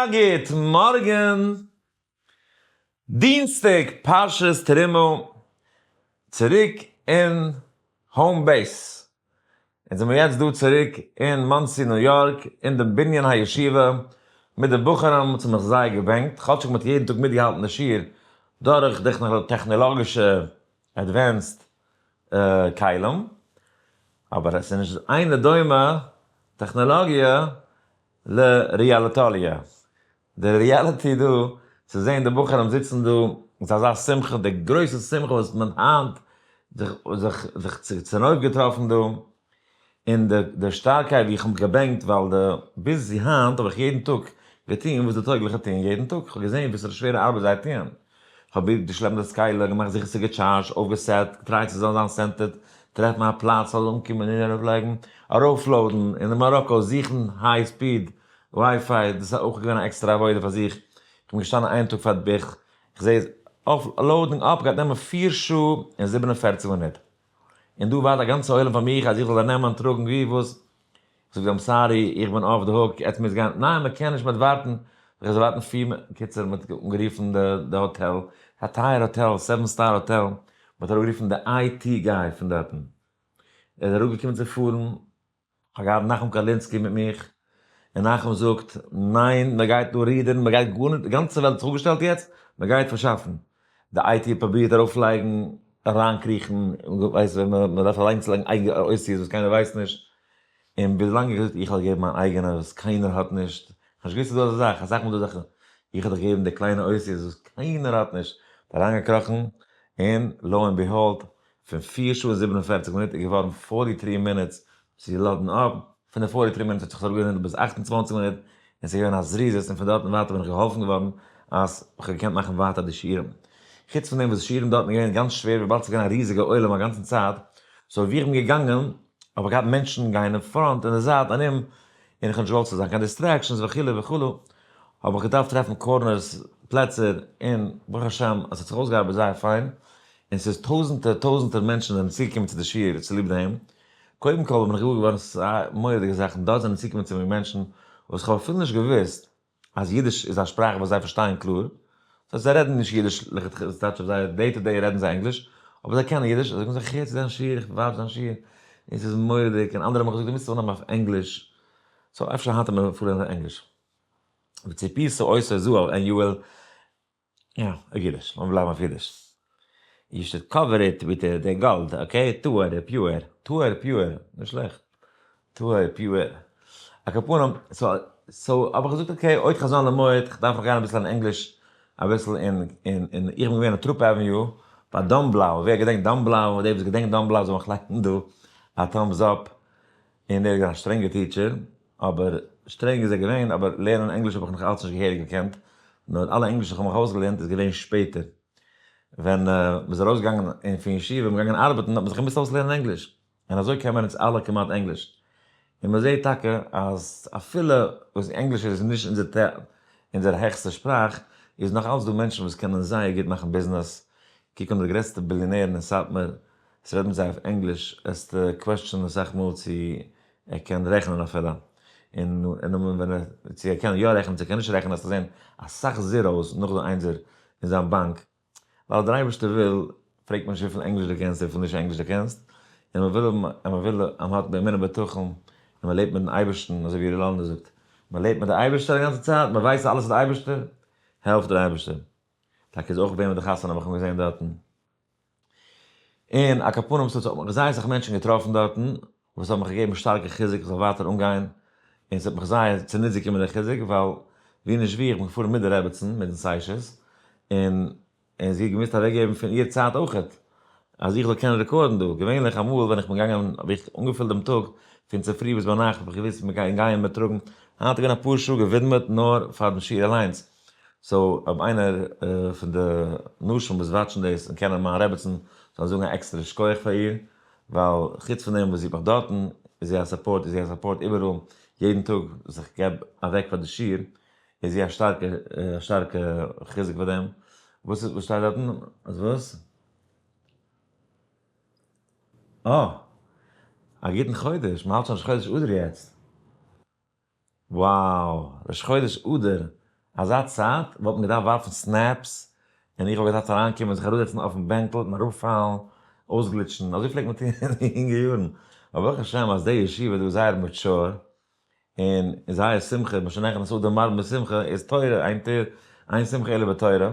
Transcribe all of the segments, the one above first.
א גוט מארגן, דינסטאג פרשת תרומה, צוריק אין home base. אונז זעמיר יעצט דא צוריק אין מאנסי ניו יארק אין דעם בנין הישיבה מיט די בחורים וואס האבן מיך זייער געבענקט, כאטשיג מ'האט יעדן טאג מיטגעהאלטן די שיעור דורך די טעכנאלאגישע advanced כלים, אבער עס איז נישט אינו דומה טעכנאלאגיע לריאליטאליע. די reality דא, צו זען די בחורים זיצן דא מיט אזא שמחה, די גרויסע שמחה וואס מען היינט זיך זיך זיך צונויפגעטראפן דא, און די די שטארקייט ווי איך האב מיך געבענקט, ווייל די ביז היינט האב איך יעדן טאג געטון וואס די טויגליכע טוען יעדן טאג, איך האב געזען וואסערע שווערע ארבעט זיי טוען, איך האב געשלעפט די סקיילער, געמאכט זיכער ס'איז געטשארדזשט, אויפגעסעט, געטרייט ס'זאל זיין centered, טרעפן א פלאץ ס'זאל אנקומען און ארויפלייגן, ארויפלאודן, אין מאראקא זוכן high speed WiFi, דאס איז אויך געווען א עקסטערע עבודה פאר זיך, איך בין געשטאנען איין טאג פאר די בוך, איך זע אויף loading up גייט נעמען פיר שעה און 47 מינוט, און דא ווארט א גאנצע עולם פאר מיך אז איך זאל זיי נעמען טראגן ווי וואס, איך זאג זיי I'm sorry איך בין off the hook, עטס מוזט גיין, ניין מען קען נישט מען וועט ווארטן, איך זאל ווארטן פיר מינוט, קיצור מען האט אנגערופן די האטעל, א טייער האטעל, seven star האטעל, מען האט אראפגערופן די IT guy פון דארטן, ער איז אראפגעקומען צו פארן, כ'האב געהאט נחום קארלינסקי מיט מיך, און נחום זאגט, ניין, מען גייט דא רידערן, מען גייט גארנישט, די גאנצע וועלט האט זיך אפגעשטעלט יעצט, מען גייט פארשאפן. די IT פרובירט ארויפלייגן, אריינקריכן, ווייסט ווען מען דארף אליינס לייגן אייגענע אותיות וואס קיינער ווייסט נישט, און ביז לאנג איך געזאגט איך וועל געבן מיין אייגענע וואס קיינער האט נישט, כ'האב נישט געוואוסט ס'איז דא אזא זאך, אסאך מאל דא זאכן, איך האב דיך געגעבן די קליינע אותיות וואס קיינער האט נישט, אריינגעקראכן, און lo and behold, פון פיר שעה און 47 מינוט איז געווארן 43 minutes צו לאדן אפ, פון די 43 מינוט האט זיך עס אראפגענידערט ביז 28 מינוט, און ס'איז געווען א זריזות, און פון דארט און ווייטער בין איך געהאלפן געווארן אז כ'האב געקענט מאכן ווייטער די שיעורים. חוץ פון דעם וואס די שיעורים דארטן איז געווען גאנץ שווער וויבאלד ס'איז געווען א ריזיגע עולם א גאנצן צייט, so ווי איך בין געגאנגען האב איך געהאט מענטשן גיין אין front און די זייט ארום, און איך האב נישט געוואלט ס'זאל זיין קיין distractions וכו' וכו', האב איך געדארפט טרעפן corners, פלעצער, און ברוך השם אז ס'האט זיך אויסגעארבעט זייער פיין, און ס'איז טויזענטער טויזענטער מענטשן זענען צוגעקומען צו די שיעור צוליב דעם, קודם כל בין איך געוואר געווארן סיי מורא'דיגע זאכן, דארט זענען צוגעקומען צו מיר מענטשן וואס כ'האב אפילו נישט געוואוסט אז אידיש איז א שפראך וואס זיי פארשטייען קלאר, דאס הייסט זיי רעדן נישט אידיש לכתחילה, ס'טייטש אויף זייער day to day רעדן זיי ענגליש, אבער זיי קענען אידיש, זיי זאגן זיך איך הער צו דיין שיעור, איך watch דיין שיעור, און ס'איז מורא'דיג, און אנדערע האבן מיך געזאגט דו מוזט עס אנהייבן אויף ענגליש, so אפשר היינט וועט מען פארלערנען אויף ענגליש. וציפית אותו זהב and you will יא, אויף אידיש, לאמיר בלייבן אויף אידיש. you should cover it with די גאלד, okay? טהור, pure, טהור, pure, נישט שלעכט. טהור, pure. על כל פנים, so, so האב איך געזאגט okay, עוד חזון למועד, כ'דארף נאך גיין אביסל אין ענגליש, אביסל אין, אין, אין, איך בין געווען אין Throop Avenue, ביי דאן בלאו, ווער געדענקט דאן בלאו, דער וואס געדענקט דאן בלאו זאל מיך לייגן דא א thumbs up, און ער איז געווען א שטרענגע teacher, אבער שטרענג איז ער געווען, אבער לערנען ענגליש האב איך נאך אלץ נישט געהעריג געקענט, נאר אלע ענגליש וואס איך האב מיך אויסגעלערנט איז געווען שפעטער, ווען מ'איז ארויסגעגאנגען פון ישיבה און געגאנגען ארבעטן האט מען זיך געמוזט אויסלערנען ענגליש, און אזוי קען מען אונז אלע כמעט ענגליש. און מ'זעט טאקע אז אפילו וואס ענגליש איז נישט אונזער העכסטע שפראך, איז נאך אלץ דא מענטשן וואס קענען זייער גוט מאכן ביזנעס, קוק אן די גרעסטע ביליאנערן אין סאטמאר, עס רעדט מיט זיי אויף ענגליש, עסטו question ען אסאך מאל צו ער קען רעכענען אפילו, און און ווען ער צו ער קען יא רעכענען צו ער קען נישט רעכענען וועסטו זען אסאך zeros נאך די איינזער אין זיין באנק, ווייל דער אייבערשטער וויל, פרעגט מען נישט וויפיל ענגליש דו קענסט וויפיל נישט ענגליש דו קענסט, און מען וויל האבן און מען וויל אז מען האט באמונה בטחון, און מען לעבט מיטן אייבערשטן, אזוי ווי ר' לאנדא זאגט, מען לעבט מיט די אייבערשטער א גאנצע צייט, מען ווייסט אלעס איז די אייבערשטער, העלפט דער אייבערשטער. טאקע איז אויך געווען מיט די חתונה האב איך אים געזען דארטן. און על כל פנים ס'האט מיך זייער אסאך מענטשן געטראפן דארטן וואס האבן מיך געגעבן שטארקע חיזוק איך זאל ווייטער אנגיין, און ס'האט מיך זייער צוניץ געקומען דער חיזוק, ווייל ווי נישט ווי איך בין געפארן מיט די רעבעצן מיטן סיישעס, און און זי האט געמוזט אוועקגעבן פון איר צייט אויכעט אז איך זאל קענען רעקארדן דא, געווענליך אמאל ווען איך בין געגאנגען האב איך אנגעפילט דעם טאג פון צופרי ביז ביינאכט האב איך געוואוסט מיר גייען מיר טראגן, היינט איז געווען אפאר שעה געווידמעט נאר פאר דעם שיעור אליינס. so אויב איינער פון די נשים וואס watch ן דאס און קענען מיין רעבעצן זאלן זאגן א עקסטערע שכוח פאר איר, ווייל חוץ פון דעם וואס זי האט מיך דארטן איז זי א support איז זי א support איבעראל, יעדן טאג וואס איך געב אוועק פאר די שיעור איז זי א שטארקע א שטארקע חיזוק פאר דעם. וואס איז וואס שטייט דארטן? אז וואס? אה! א גוטן חודש, מ'האלט שוין ראש חודש אדר יעצט. Wow! ראש חודש אדר! אזא צייט וואלט מען געדארפט ווארפן snaps, און איך וואלט געדארפט אריינקומען זיך אראפזעצן אויפן בענקל און אראפפאלן, אויסגליטשן, אזוי פלעגט מען טון אין די יונגע יארן. אבער ברוך השם אז די ישיבה דא איז זייער mature, און זייער שמחה, משנכנס אדר מרבין בשמחה, איז תורה, אין תור, אין שמחה אלא בתורה.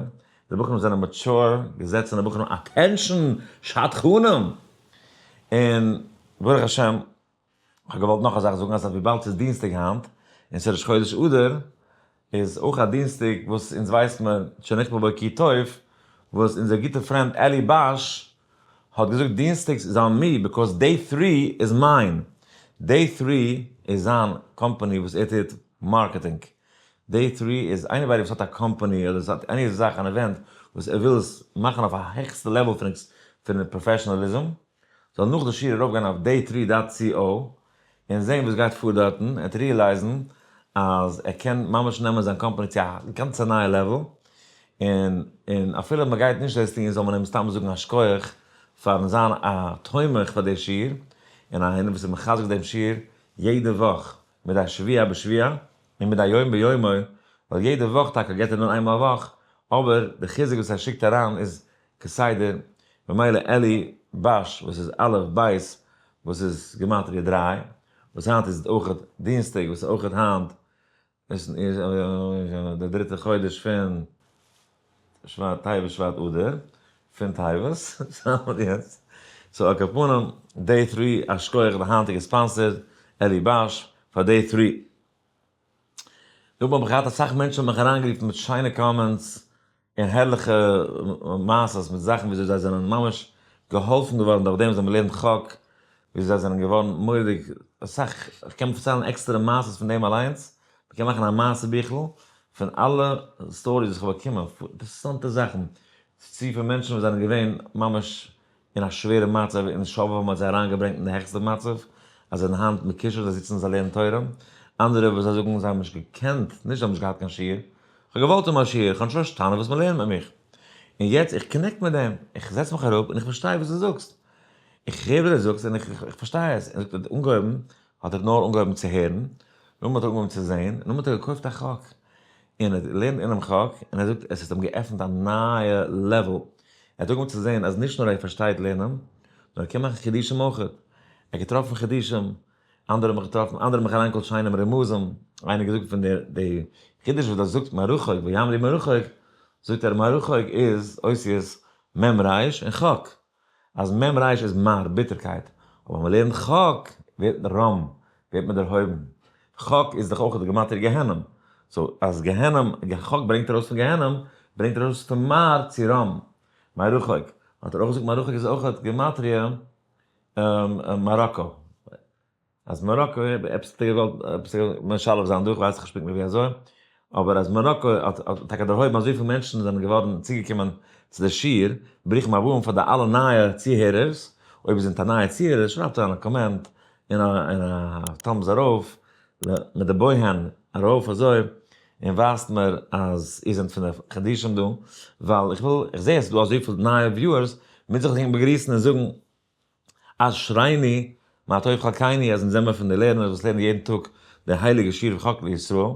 די בחורים זענען mature, געזעצענע בחורים, attention! שדכנים! און ברוך השם, כ'האב געוואלט נאך א זאך זאגן, אז וויבאלד ס'איז דינסטאג היינט, און ס'איז ראש חודש אדר, איז אויך א דינסטאג וואס אונז ווייסט מען שנכפל בו כי טוב, וואס אונזער גוטער friend אלי באש האט געזאגט דינסטאגס איז on me because Day Three is mine. Day Three איז זיין קאמפאני וואס ער טוט marketing. Day Three איז anybody וואס האט א קאמפאני אדער ס'האט any זאך אן event וואס ער וויל עס מאכן אויף א העכסטע level פון professionalism, זאל נאך די שיעור ארויפגיין אויף Day Three dot co און זען וואס גייט פאר דארטן, ער וועט realize ן אז ער קען ממש נעמען זיין קאמפאני צו א גאנצע נייע level, און און אפילו מען גייט נישט דאס טון זאל מען אים סתם זאגן א שכוח פארן זיין א תומך פאר די שיעור, און איינער וואס איז מחזק דעם שיעור יעדע וואך מדי שבוע בשבוע און מדי יום ביומו, ווייל יעדע וואך טאקע געט ער נאר איינמאל א וואך, אבער די חיזוק וואס ער שיקט אריין איז כסדר, ממילא אלי באש וואס איז אלף בית וואס איז גימטריא דריי, וואס היינט איז אויכעט דינסטאג וואס איז אויכעט היינט איז די דריטע חודש פון שבט טבת שבט אדר, פון טבת, יעצט, so על כל פנים, Day Three א שכוח די היינטיגע sponsor אלי באש פאר Day Three. דא האב איך געהאט אסאך מענטשן האבן מיך אריינגערופן מיט שיינע comments און הערליכע מעשות מיט זאכן וויאזוי זיי זענען ממש געהאלפן געווארן דורך דעם וואס זיי האבן געלערנט חק, וויאזוי זיי זענען געווארן מורא'דיג אסאך, איך קען פארציילן עקסטערע מעשות פון דעם אליינס, מ'קען מאכן א מעשה ביכל פון אלע stories וואס איך האב באקומען, אינטערעסאנטע זאכן, צו פון מענטשן וואס זענען געווען ממש אין א שווערע מצב און שובבים האט זיי אריינגעברענגט אין די העכסטע מצב, אז זיי זענען היינט מקושר, זיי זיצן און זיי לערנען תורה, אנדערע וואס זיי זאגן זיי האבן נישט געקענט, נישט זיי האבן נישט געהאט קיין שיעור, איך האב געוואלט האבן א שיעור, איך האב נישט פארשטאנען וואס מען לערנט מיט מיך, און יעצט איך connect מיט דעם, איך זעץ מיך אראפ און איך פארשטיי וואס דו זאגסט, איך הער וואס דו זאגסט און איך פארשטיי עס, און זאגט ער האט אנגעהויבן, האט ער נאר אנגעהויבן צו הערן, נאכדעם האט ער אנגעהויבן צו זען, נאכדעם האט ער געקויפט א חק, און ער לערנט אינעם חק, און ער זאגט עס האט אים געעפנט א נייע level, ער האט אנגעהויבן צו זען אז נישט נאר ער פארשטייט לערנען, נאר ער קען מאכן חידושים אויך, ער האט געטראפן חידושים, אנדערע האבן מיך געטראפן, אנדערע האבן מיך אריינגעקאלט שיינע רמזים, איינער האט געזאגט פון די די חידוש וואס דו זאגסט מרחוק ויאמרו מרחוק, זאגט ער מרחוק איז אותיות מ' ר' און חק, אז מ' ר' איז מר, ביטערקייט, אבער ווען מ'לערנט חק ווערט רם, ווערט מען דערהויבן, חק איז דאך אויך די גמטריא גיהנום, so אז גיהנום, חק ברענגט ארויס פון גיהנום, ברענגט ארויס פון מר צו רם, מרחוק, האט ער אויך געזאגט מרחוק איז אויך גמטריא מאראקא. אז מאראקא, עפעס האט ער געוואלט עפעס משלב זיין דא, כ'ווייס נישט פונקטליך ווי אזוי, אבער אז מאראקא האט טאקע דערהויבן אזויפיל מענטשן זענען געווארן צוגעקומען צו די שיעור, ברוכים הבאים פאר די אלע נייע צוהערערס, אויב איר זענט א נייע צוהערער שרייבט אריין א comment און א thumbs ארויף, מיט די בויהן ארויף אזוי, און ווייזט מיר אז איר זענט פון די חדשים דא, ווייל איך וויל, איך זע אז ס'איז דא אזויפיל נייע viewers, מוז איך זיך באגריסן און זאגן אשרינו מה טוב חלקינו אז אונז זעמער פון די לערנערס וואס לערנען יעדן טאג די הייליגע שיעור פון חק לישראל,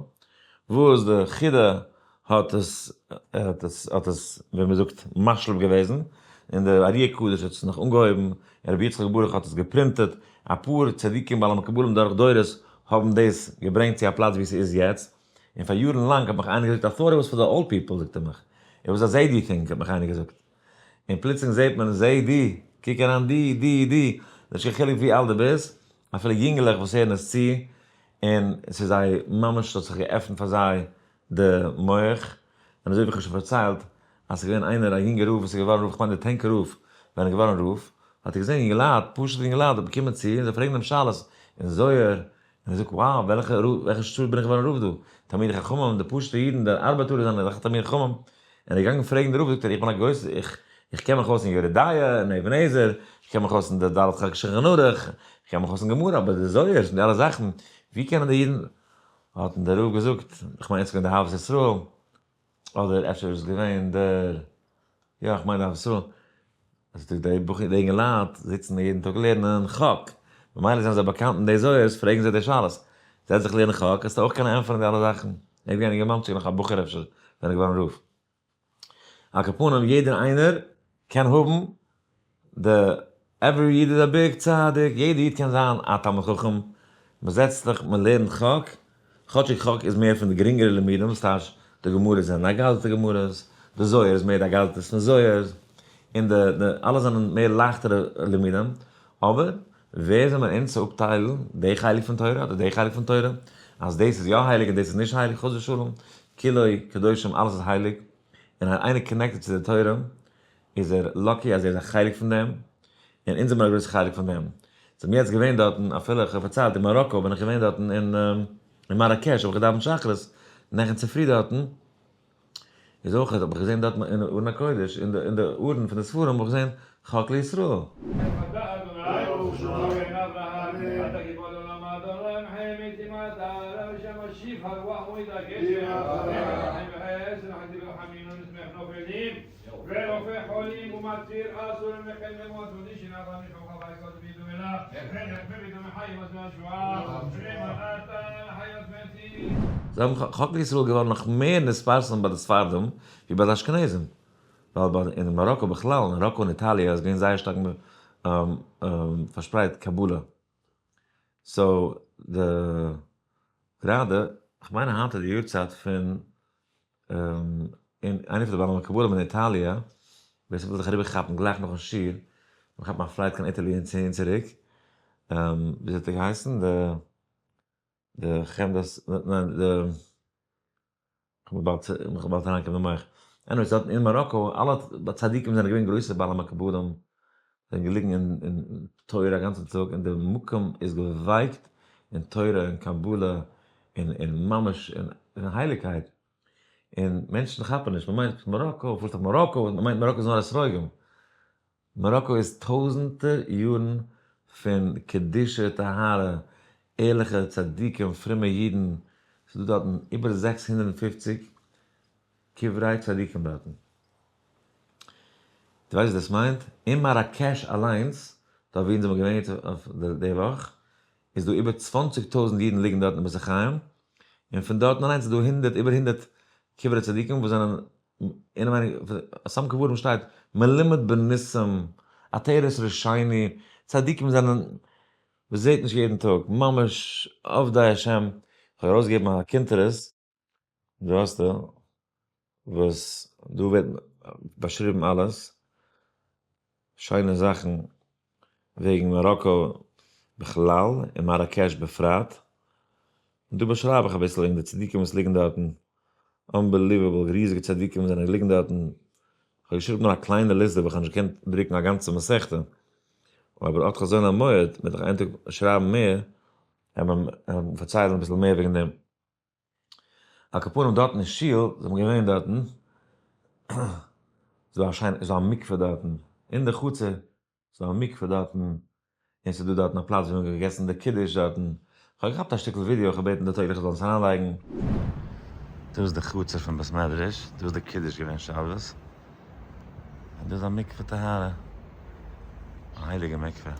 וואס די חידא האט עס האט עס האט עס ווי מען זאגט משלים געוועזן, און די ארי הקדוש האט עס נאך אנגעהויבן, און רבי יצחק ברוך האט עס געפרינטעט, אפאר צדיקים בעלי מקובלים דורך דורות האבן דאס געברענגט צו א פלאץ ווי ס'איז יעצט, און פאר יארן לאנג האט מיך איינער געזאגט I thought it was for the old people זאגט ער מיך, it was a זיידי thing האט מיך איינער געזאגט. און פלוצלינג זעט מען, זע די, קוק אריין די, די, די, נישט קיין חילוק ווי אלט דו ביסט, אפילו יונגעלעך וואס הערן עס צו, און ס'איז זיי ממש ס'האט זיך געעפנט פאר זיי די מח, און אזוי ווי איך האב שוין פארציילט, אז ס'איז געווען איינער א יונגער רב וואס איז געווארן רב, כ'מיין דער טענקער רב, ווען ער איז געווארן רב, האט ער געזען יונגעלייט, פשוט'ע יונגעלייט, זיי קומען צו און זיי פרעגן אים שאלות אין זוהר, און ער זאגט, wow, וועלכע רב, וועלכע שטאט בין איך געווארן רב דא? תלמידי חכמים, די פשוט'ע אידן, די ארבעטארער זענען דאך תלמידי חכמים. און ער איז געגאנגען פרעגן די רב, זאגט ער, איך בין א גרויסער, איך, איך קען מיך אויס אין יורה דעה, אין אבן עזר, איך קען מיך אויס אין די ד' חלקי שולחן ערוך, איך קען מיך אויס אין גמרא, אבער די זוהר און די אלע זאכן, ווי קענען די אידן? האט אים דער רב געזאגט, איך מיין יעצט געווען די אהבת ישראל, אדער אפשר איז עס געווען דער, יא איך מיין אהבת ישראל, אז די בחורים די אינגעלייט זיצן יעדן טאג לערנען חק, ממילא זענען זיי באקאנט מיט די זוהר'ס פרעגן זיי די שאלות, זעץ זיך לערנען חק וועסטו אויך קענען ענטפערן די אלע זאכן. ער איז געווען א אינגערמאנטשיק נאך א בחור אפשר ווען ער איז געווארן רב. על כל פנים יעדער איינער קען האבן די every איד איז א big צדיק, יעדער איד קען זיין א תלמיד חכם, מען זעצט זיך מען לערנט חק, כאטשיג חק איז מער פון די גרינגערע לימודים, ס'טייטש די גמרות זענען אגדתא גמרות, די זוהר איז מער די אגדתות פון זוהר, און די די אלע זענען מער לייכטערע לימודים, אבער ווער זעמער אונז צו אפטיילן די חלק פון תורה אדער די חלק פון תורה, אז דאס איז יא הייליג און דאס איז נישט הייליג חס ושלום, כולו קדושים אלעס איז הייליג, און אז איינער connected צו די תורה איז ער lucky אז ער איז א חלק פון דעם, און אונז זעמיר א גרויסע חלק פון דעם. זעמיר יעצט געווען דארטן, אפילו איך האב פארציילט אין מאראקא בין איך געווען דארטן אין מאראקעש האב איך געדאווענט שחרית נעכטן צופרי דארטן, איז אויך האב איך געזען דארטן אין ארון הקודש אין די ארון פון די ספרים האב איך געזען חק לישראל. אתה אדוני אלוהי אברהם אתה גיבור לעולם אדוני מחיה מתים אתה רב שמשיב הרוח מוריד הגשם מרחם וחסד מחזיר רחמים ומשמח נופלים ורופא חולים ומציל אסורים וכן למות ודישין אברהם ישמרך ויקוד בידו מלך ונחמי בידו מחיים אז מהשואה אתה חיות מתים. זיי האבן חק לישראל געווארן נאך מער נתפרסם ביי די ספרדים ווי ביי די אשכנזים, ווייל ביי אין מאראקא בכלל, אין מאראקא און איטאליע איז געווען זייער שטארק פארשפרייט קבלה, so די גראדע, כ'מיין היינט איז די יארצייט פון איינער פון די בעלי מקובלים אין איטאליע, ווער ס'וויל זיך אריבער כאפן גלייך נאכן שיעור, מען כאפט א flight קיין Italy און צוריק, וויאזוי האט ער געהייסן? די די חמדת, ניין די, כ'וועל באלד אריינקומען אין מח. anyways דארטן אין מאראקא, אלע צדיקים זענען געווען גרויסע בעלי מקובלים, זענען געליגן אין תורה א גאנצן טאג, און די מקום איז געווייקט אין תורה און קבלה און ממש אין הייליגקייט, און מענטשן כאפן נישט, מען מיינט מאראקא, פארסט אויף מאראקא, מען מיינט מאראקא איז נאר אתרוגים, מאראקא איז טויזענטער יארן פון קדושה טהרה, ערליכע צדיקים, פרומע אידן, ס'איז דא דארטן איבער 650 קברי צדיקים דארטן. דו ווייסט וואס דאס מיינט? אין מאראקעש אליינס, דארט ווי אונז זעמיר געווען יעצט אויף די וואך, איז דא איבער 20,000 אידן ליגן דארט אין בית החיים, און פון דארטן אליינס איז דא הונדערט, איבער 100 קברי צדיקים וואס זענען אינעווייניג, סתם קברים שטייט, מלומד בניסים, עטרת ראשינו, צדיקים זענען, מען זעט נישט יעדן טאג, ממש עובדי השם, איך האב ארויסגעגעבן א קונטרס, דא האסטו, וואס דא ווערט באשריבן אלעס, שיינע זאכן וועגן מאראקא בכלל און מאראקעש בפרט, און דא באשרייב איך אביסל וועגן די צדיקים וואס ליגן דארטן, unbelievable ריזיגע צדיקים וואס זענען ליגן דארטן, איך האב געשריבן נאר א קליינע ליסטע ווייל איך האב נישט געקענט דרוקן א גאנצע מסכתא, אבער עוד חזון למועד וועל איך איין טאג שרייבן מער, און פארציילן אביסל מער וועגן דעם. על כל פנים דארטן אין שול, זענען מיר געווען דארטן, איז דא א שיינע, איז דא א מקווה דארטן, אין די חצר איז דא א מקווה דארטן, און ס'איז דא דארטן א פלאץ ווי מ'האט געגעסן די קידוש דארטן, כ'האב געכאפט א שטיקל ווידיאו, כ'האב געבעטן די טויגליכע זאלן עס אריינלייגן. דא איז די חצר פון בית מדרש, דא איז די קידוש געווען שבת, און דא איז א מקווה טהרה, א הייליגע מקווה.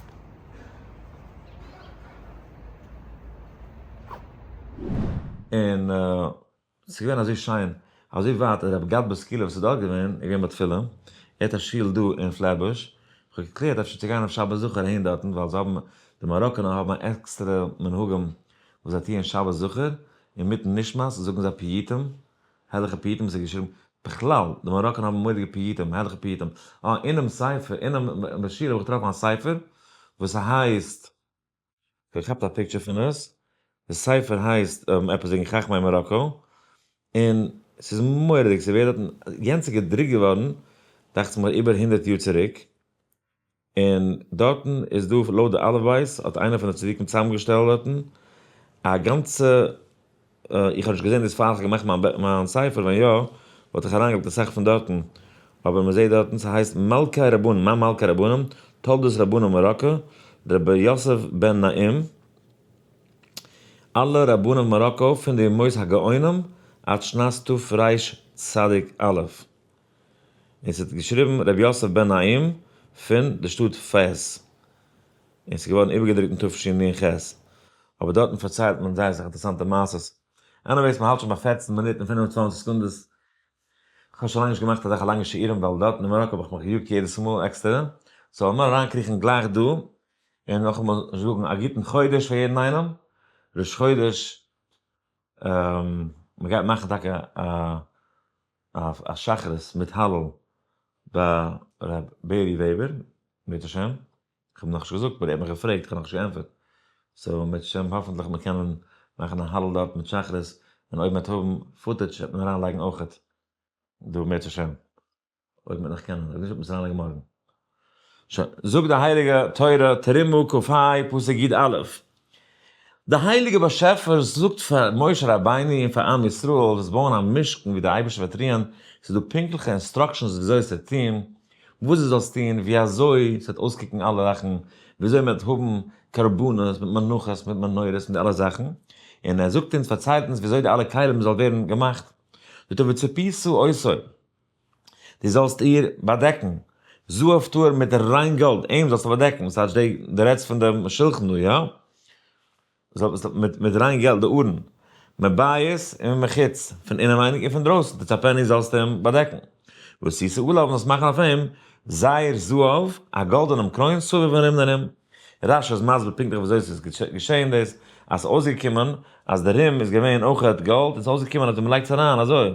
און ס'איז געווען אזוי שיין, אזוי ווייט אז רבי גד בוסקילה וואס איז דארט געווען, איז געווען ביי תפילה, ער האט א שול דא אין פלעטבוש, כ'האב געקלערט אפשר צו גיין אויף שבת זכור אהין דארטן, ווייל זיי האבן, די מאראקאנער האבן א עקסטערע מנהגים וואס זיי טוען שבת זכור, אינמיטן נשמת זאגן זיי פיוטים, הערליכע פיוטים וואס איז געשריבן, בכלל, די מאראקאנער האבן מורא'דיגע פיוטים, הערליכע פיוטים, אה, אינעם ספר, אינעם שול האב איך געטראפן א ספר וואס הייסט. כ'האב געכאפט א picture פון עס, די ספר הייסט עפעס וועגן חכמי מאראקא, און ס'איז מורא'דיג, ס'ווערט דארטן, יענץ איז געדרוקט געווארן דאכט זיך מיר איבער 100 יאר צוריק, און דארטן איז דא לויט די אלף בית האט איינער פון די צדיקים צוזאמגעשטעלט דארטן א גאנצע, איך האב נישט געזען דאס פאר איך האב געמאכט מיין ספר, ווען יא וואלט איך אריינגעלייגט אסאך פון דארטן, אבער מען זעט דארטן ס'הייסט מלכי רבנים, מה מלכי רבנים? תולדות רבנים מאראקא, רבי יוסף בן נעים, אלע רבנים מאראקא פון די ימות הגאונים עד שנת תרצ"א, און ס'האט געשריבן רבי יוסף בן נעים פון די שטאט פעס, און ס'איז געווארן איבערגעדרוקט אין תשנ"ח, אבער דארטן פארציילט מען זייער אסאך אינטערעסאנטע מעשות. Anyways, מ'האלט שוין ביי 14 מינוט און 25 סעקונדעס. כ'האב שוין לאנג נישט געמאכט אזעלכע לאנגע שיעורים ווייל דארט אין מאראקא האב איך מיך געיאגט יעדעס מאל עקסטערע. So לאמיר אריינקריכן גלייך דא און נאכאמאל זאגן א גוטן חודש פאר יעדן איינעם. ראש חודש, מ'גייט מאכן טאקע א שחרית מיט הלל ביי ר' בערי וועבער, אם ירצה השם. כ'האב נאכנישט געזאגט but ער האט מיך געפרעגט, כ'האב נאכנישט געענטפערט. So אם ירצה השם האפענטליך מיר קענען מאכן א הלל דארט מיט שחרית, און אויב מ'וועט האבן footage וועט מען אריינלייגן אויכעט דא אם ירצה השם. אויב מ'וועט נאך קענען, אויב נישט וועט מען עס אריינלייגן מארגן. שוין, זאגט די הייליגע תורה, תרומה כ"ה, פסוק י"א. די הייליגע באשעפער זאגט פאר משה רבינו און פאר עם ישראל וואס בויען א משכן ווי די אייבערשטער וועט רוען, ס'איז דא פונקטליכע instructions וויאזוי עס צו טון, וואס דו זאלסט טון, ווי אזוי ס'וועט אויסקוקן אלע זאכן, ווי אזוי מ'וועט האבן קרבנות מיט מנחות מיט מנורות מיט די אלע זאכן, און ער זאגט אונז, פארציילט אונז ווי אזוי די אלע כלים זאל ווערן געמאכט, זאגט ער וצפית אותו, דו זאלסט איר באדעקן, זהב טהור מיט ריין גאלד, אים זאלסטו באדעקן, וואס טייטש די, דו רעדסט פון דעם שלחן דא, יא? מיט ריין געלט די ארון, מבית און מבחוץ, פון אינעווייניג און פון דרויסן, תצפנו זאלסטו אים באדעקן. ועשית עליו און זאלסט מאכן אויף אים זר זהב, א גאלדענעם קרוין סביב ארום און ארום. רש"י איז מסביר פונקטליך וויאזוי ס'איז געשען דאס, אז ס'איז אויסגעקומען אז די רים איז געווען אויכעט גאלד, און ס'איז אויסגעקומען אז ווען מ'לייגט עס אריין אזוי,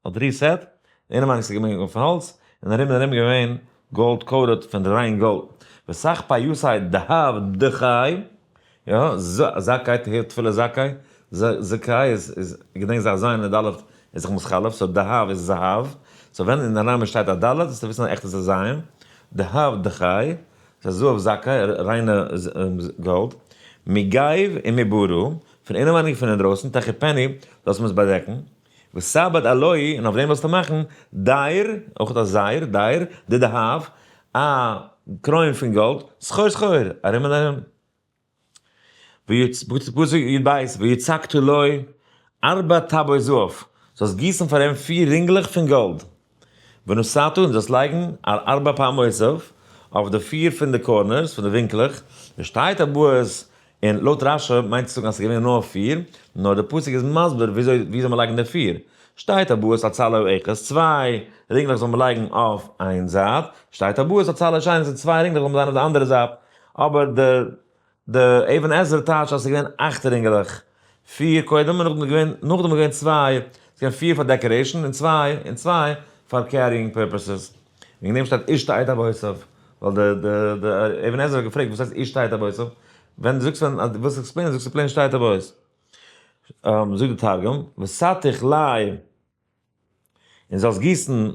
האט reset, אינעווייניג איז געווען פון האלץ, און ארום און ארום געווען gold coated פון ריין גאלד. וסך פיוסי דהב דחי, יא, זכאי תהא תפילה זכאי, זכאי איז, געדענק זיי א ז' און א ד' איז זיך מתחלף, so דהב איז זהב, so ווען אין אראמיש שטייט א ד' זאלסטו וויסן אז עכט איז א ז', דהב דחי, ס'איז זהב זכאי, ריינע גאלד, מגב און מברא, פון אינעווייניג און פון אינדרויסן, תכפנו, זאלסט מען עס באדעקן. וסבת עלוי', און אויף דעם זאלסטו מאכן דייר, אויך א זייער, דייר, דדהב, א קרוין פון גאלד, סחור סחור, ארום און ארום. פסוק י"ב, ויצקת לו ארבע טבעות זהב, זאלסט גיסן פאר אים פיר רינגלעך פון גאלד. ונתת, און זאלסט לייגן על ארבע פעמותיו, אויף די פיר פון די corners, פון די ווינקלעך, ושתי טבעות און לויט רש"י מיינט עס זאגן אז ס'איז געווען נאר פיר, נאר די פסוק איז מסביר וויאזוי ווי זאל מען לייגן די פיר, שתי טבעות על צלע אחת, צוויי רינגלעך זאל מען לייגן אויף איין זייט, שתי טבעות על צלע השנית און צוויי רינגלעך זאל מען זיין אויף די אנדערע זייט, אבער די די אבן עזרא טייטשט אז ס'איז געווען אכט רינגלעך, פיר קודם און נאכדעם איז געווען נאכדעם איז געווען צוויי, ס'איז געווען פיר פאר decoration און צוויי און צוויי פאר carrying purposes. וועגן דעם שטייט איש תעיד אבותיו, ווייל די די די אבן עזרא האט געפרעגט וואס הייסט איש תעיד אבותיו, ווען דו זאגסט ווען אז דו ווילסט explain ען זאגסטו plain שתי טבעות. זאגט די תרגום, וסתיך ליה, און זאלסט גיסן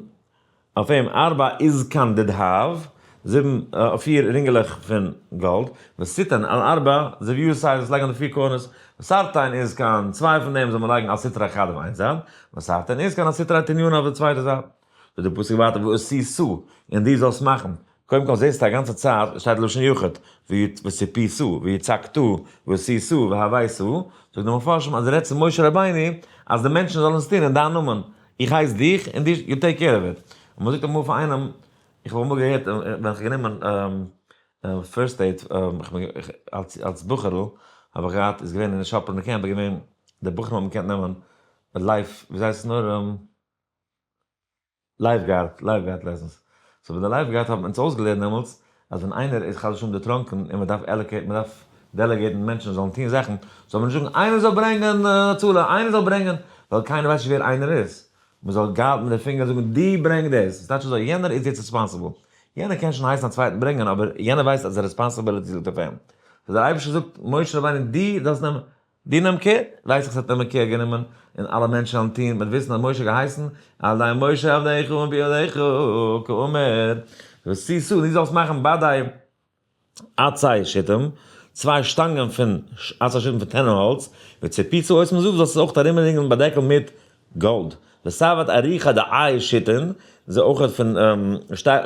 אויף אים ארבע עזקן דדהב, זיבן פיר רינגעלעך פון גאלד, ותתן על ארבע זויתי, זאלסט לייגן אויף די פיר corners, ותרתין עזקן, צוויי פון דעם זאל מען לייגן על סטרא חד אויף איין זייט, ותרתין עזקן על סטרא תניינא אויף די צווייטע זייט. זאגט דער פסוק ווייטער ועשית, און דו זאלסט מאכן. קודם כל זעסטו א גאנצע צייט שטייט לשון יחיד, וציפית, ויצקת, ועשית, והבאת, זאגט די מפרשים אז ער רעדט צו משה רבינו אז די מענטשן זאלן עס טון אין דיין נאמען, איך הייס דיך און דו you take care of it. און מען זאגט אמאל פאר איינעם, איך האב אמאל געהערט ווען איך האב גענומען first aid, אלס בחור'ל האב איך געהאט, איז געווען אין די שאפראנער קעמפ איז געווען, די בחורים האבן געקענט נעמען life, וויאזוי הייסט עס נאר? Lifeguard, lifeguard lessons. So ווען די lifeguard האבן אונז אויסגעלערנט דעמאלטס, אז ווען איינער איז חס ושלום דערטראנקען און מען דארף allocate ן, מען דארף delegate ן מענטשן זאלן טון זאכן, זאל מען נישט זאגן איינער זאל ברענגען הצלה, איינער זאל ברענגען, ווייל קיינער ווייסט נישט ווער איינער איז. מען זאל גיידן מיט די פינגער און זאגן דו ברענג דאס. עס טייטש אזוי, יענער איז יעצט responsible. יענער קען שוין הייסן א צווייטן ברענגען, אבער יענער ווייסט אז די responsibility ליגט אויף אים. So דער אייבערשטער זאגט משה רבינו דו זאלסט נעמען. דו נעם care, ווייס איך ס'האט נעמען care גענומען, און אלע מענטשן וועלן טון, מ'וועט וויסן אז משה האט געהייסן, על ידי משה עבדיך ומפי עבדיך כאמר, ועשית, דו זאלסט מאכן בדי עצי שיטים, צוויי שטאנגען פון עצי שיטים פון טענען האלץ, וצפית אותם זהב, זאלסט עס אויך ארומרינגלען באדעקן מיט גאלד, וסבת אריכא דעי שיטין, זיי אויך פון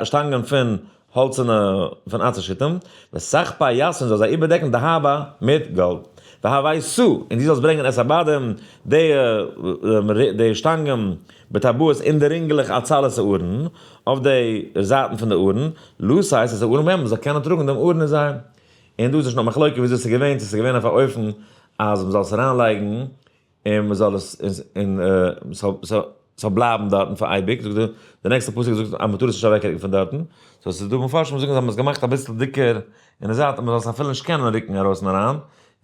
שטאנגען פון האלצערנע פון עצי שיטים, ותכפה יתהון זאל זיי איבערדעקן דהבא מיט גאלד. והבאת, און דו זאלסט ברענגען את הבדים, די שטאנגען בטבעות אין די רינגעלעך על צלעות הארון, אויף די זייטן פון די ארון, לשאת את הארון בהם, מ'זאל קענען טראגן דעם ארון אין זיי. און דא איז נישט נאר מחלוקה וויאזוי ס'איז געווען, צו ס'איז געווען אויף א אופן אז מ'זאל עס אריינלייגן. און מען זאל עס, און ס'זאל בלייבן דארטן פאר אייביג, זאגט די, די נעקסטע פסוק זאגט אז מען טאר עס נישט אוועקרוקן פון דארטן, so ס'איז דא מפרשים וואס זאגן אז מען האט עס געמאכט אביסל דיקער אין די זייט אז מען זאל עס אפילו נישט קענען רוקן ארויס און אריין,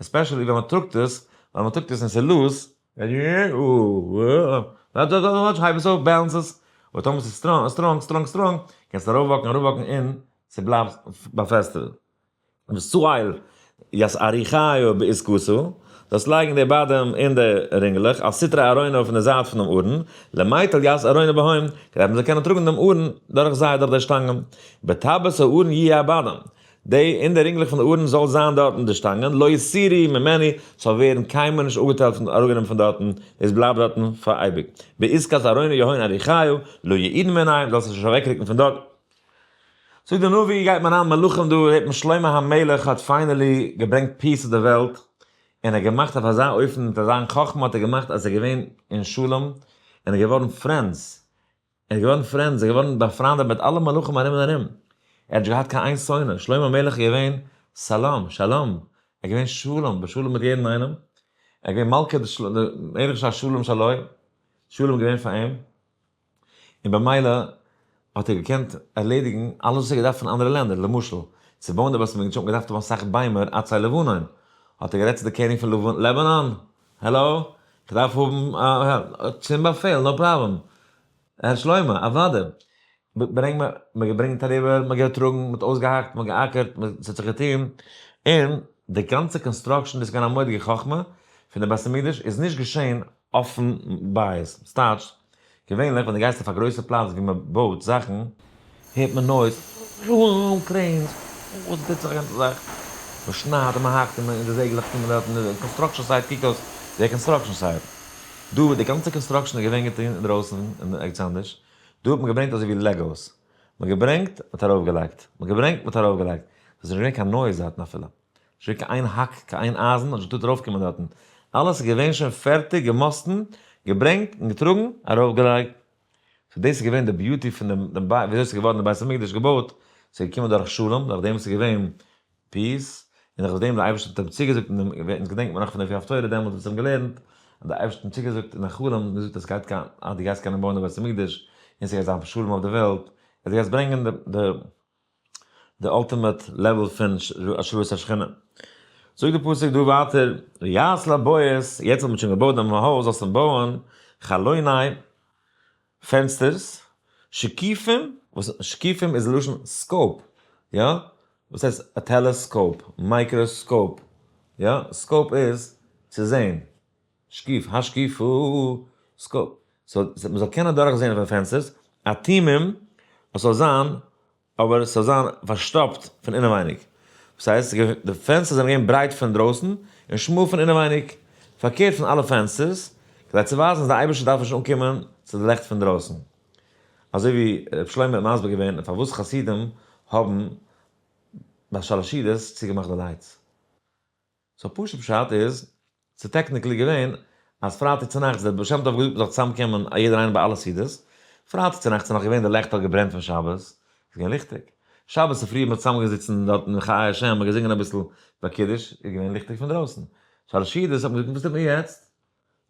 especially ווען מען טראגט עס, ווייל מען טראגט עס און ס'איז loose, הייב עס אויף, balance עס, אבער טאמער ס'איז strong, strong, strong, strong, קענסטו ארויף walk ן, אראפ walk ן און ס'בלייבט באפעסטיגט. ותעל את אריחיה בעסקתה, זאלסט לייגן די בדים אין די רינגלעך, על סטרי ארונו פון די זייט פונעם ארון, למיטל ית ארונו בהון, כדי מען זאל קענען טראגן דעם ארון דורך זיי, דורך די שטאנגען. בטבעות הארון יהיו הבדים, די אין די רינגלעך פון די ארון זאל זיין דארטן די שטאנגען, לא יסירו ממנו, ס'זאל ווערן קיינמאל נישט אפגעטיילט פון, אראפגענומען פון דארטן, דאס בלייבט דארטן פאר אייביג. בעסקת ארונו יהון אריחיה, לא יעידן מיניה, זאלסט עס נישט אוועקרוקן פון דארט. זאגט דער נביא, גייט מען אריין מלכים דא, זעט מען שלמה המלך האט finally געברענגט peace צו די וועלט, און ער האט געמאכט אויף אזא אופן, מיט אזא חכמה האט ער געמאכט אז עס איז געווען אין שלום, און ער איז געווארן friends, ער איז געווארן friends, ער איז געווארן באפריינדעט מיט אלע מלכים ארום און ארום, ער האט נישט געהאט קיין איין שונא, שלמה המלך איז געווען סלאם, שלום, ער איז געווען שלום, בשלום מיט יעדן איינעם, ער איז געווען מלכא מלך שהשלום שלו, שלום איז געווען פאר אים. און במילא האט ער געקענט ערלעדיגן אלעס וואס ער האט געדארפט פון אנדערע לענדער, למשל, צו בויען די בית המקדש האט מען געדארפט האבן אסאך ביימער עצי לבנון, האט ער גערעדט צו די קעניג פון לבנון, העלא, כ'דארף האבן, צום באפעל, no problem, הער שלמה, אוודאי, ברענג מיר, מען געברענגט אריבער, מען געטראגן, מען האט אויסגעהאקט, מען געאקערט, ס'האט זיך געטון, און די גאנצע construction, דאס איז געווען א מורא'דיגע חכמה פון די בית המקדש, איז נישט געשען אויפן בית, ס'טייטש, געווענליך ווען דו גייסט אויף א גרויסע פלאץ ווי מען בויט זאכן, הערט מען noise, cranes, וואס טוט זיך א גאנצע זאך, מען שניידט און מען האקט און די זעגלעך קומען דארט און די construction site קוקט אויס ווי א construction site. דא די גאנצע construction איז געווען געטון אינדרויסן אין ערגעץ אנדערש, דא האט מען געברענגט אזוי ווי Legos, מען האט געברענגט, מען האט ארויפגעלייגט, מען האט געברענגט, מען האט ארויפגעלייגט, ס'איז נישט געווען קיין noise דארטן אפילו. נישט געווען קיין איין האק, קיין איין אייזן האט נישט געטארט ארויפקומען דארטן, אלעס איז געווען שוין פערטיג געמאסטן, געברענגט און געטראגן, ארויפגעלייגט. so דאס איז געווען די beauty פון דעם דעם בית, וויאזוי עס איז געווארן די בית המקדש געבויט, ס'איז געקומען דורך שלום, דורך דעם וואס איז געווען peace, און דורך דעם די אייבערשטער האט אים צוגעזאגט אין דעם, אונז געדענקט מען נאך פון די הפטורה דעמאלט וואס האבן געלערנט, אז די אייבערשטער האט אים צוגעזאגט אין א חלום, געזאגט אז ס'גייט קיין, אז דו גייסט קענען בויען די בית המקדש, און ס'גייט זיין שלום אויף די וועלט, אז דו גייסט ברענגען די. די ultimate level פון השראת השכינה. זאגט די פסוק דא ווייטער, ויעש לבית, יעצט האט מען שוין געבויט דעם הויז, זאלסט אים בויען חלוני, פענסטערס, שקיפים, וואס שקיפים איז לשון scope, יא? וואס הייסט א telescope, microscope, יא? scope איז צו זען, שקיף, השקיפו, scope, so מ'זאל קענען דורך זען פון פענסטערס, אטומים, עס זאל זיין, אבער עס זאל זיין פארשטאפט פון אינעווייניג. וואס הייסט, די פענסטערס זענען געווען ברייט פון דרויסן און שמאל פון אינעווייניג, פארקערט פון אלע פענסטערס, כדי צו ווייזן אז די אייבערשטער דארף נישט אנקומען צו די לעכט פון דרויסן. אזוי ווי ר' שלמה האט מסביר געווען פארוואס חסידים האבן ביי שלש סעודות צוגעמאכט די lights. so פשוט פשט איז, ס'איז technically געווען אז פרייטאג צונאכטס דער בעל שם טוב האט געזאגט מ'זאל צוזאם קומען א יעדער איינער ביי אלע סעודות, פרייטאג צונאכטס איז נאך געווען די לעכט האט געברענט פון שבת, איז געווען ליכטיג, שבת צופרי האט מען צוזאם געזיצן דארט אין חיי השם און געזינגען אביסל ביי קידוש, איז געווען ליכטיג פון דרויסן, שלש סעודות האט מען געזאגט וואס טוט מען יעצט?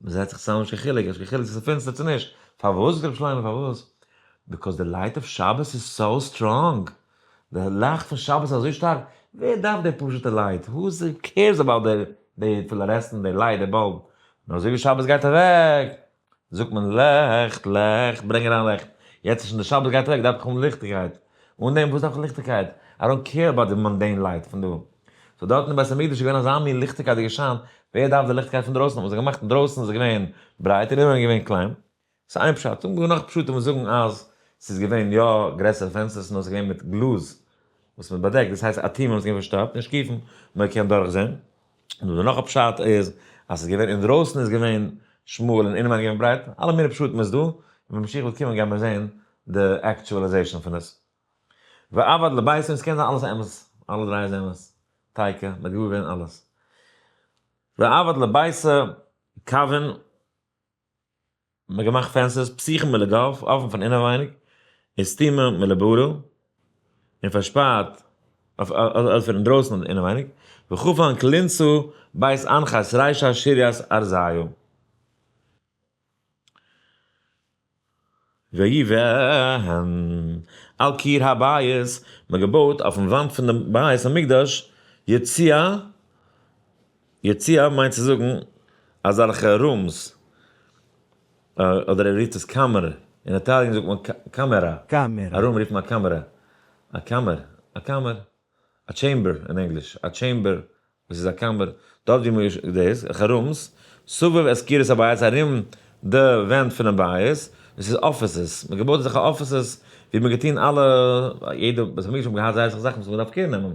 מ'זעצט זיך צוזאם נישט קיין חילוק, נישט קיין חילוק צו ס'איז פינסטער צו נישט, פארוואס זאגט רבי שלמה פארוואס? because די light of שבת איז so strong, די לייכט פון שבת איז אזוי שטארק, ווער דארף די פשוטע light, who cares about די fluorescent, די light, די bulb, נאר אזוי ווי שבת גייט אוועק, זאגט מען לעכט, לעכט, ברענג אריין לעכט, יעצט איז שוין די שבת גייט אוועק דארף איך האבן ליכטיגקייט, אן דעם וואס דארף איך ליכטיגקייט, I don't care about די mundane light פון דא. so דארט אין בית המקדש איז געווען אזא מין ליכטיגקייט די געשיין, ווער דארף די ליכטיגקייט פון דרויסן, האט מען זיך געמאכט אינדרויסן איז געווען ברייט און אינעווייניג געווען קליין, ס'איז איין פשט, און נאך פשטים וואס זאגן אז ס'איז געווען יא גרעסערע פענסטערס נאר ס'איז געווען מיט גלאז וואס מ'האט באדעקט, דאס הייסט אטומים וואס איז געווען פארשטאפט און שקיפים מען קען דורכזען, און נאך א פשט איז אז ס'איז געווען אינדרויסן איז געווען שמאל און אינעווייניג געווען ברייט, אלע מיני פשטים איז דא, און ווען משיח וועט קומען גייען מיר זען די actualization פון עס. ועבד לביתו און ס'קען זיין אלעס אמת, אלע דריי איז אמת, תיקו, מ'האט געוואר געווען אלעס. ועבד לביתו קווין, מ'האט געמאכט פענסטערס, פתוחים מלגו, אפן פון אינעווייניג, וסתומים מלברא, און פארשפארט אויף פון אינדרויסן און אינעווייניג, וחפן כלונסה בית אנחת רישא שריית ארזיו. ויבן על קיר הבית, מען געבויט אויפן וואנט פון דעם בית המקדש, יציע, יציע מיינט צו זאגן אזעלכע rooms, אדער ער רופט עס קאמער, אין Italian זאגט מען camera, camera. א room רופט מען א קאמערע, א קאמער, א קאמער, א chamber אין ענגליש, א chamber וואס איז א קאמער, דארט ווי מען דאס, rooms, סביב את קירות הבית ארום די ווענט פונעם בית, דאס איז offices, מען געבויט אזעלכע offices ווי מען געטון אלע, יעדע בית המקדש האט געהאט זייער אסאך זאכן וואס מען דארף care נעמען,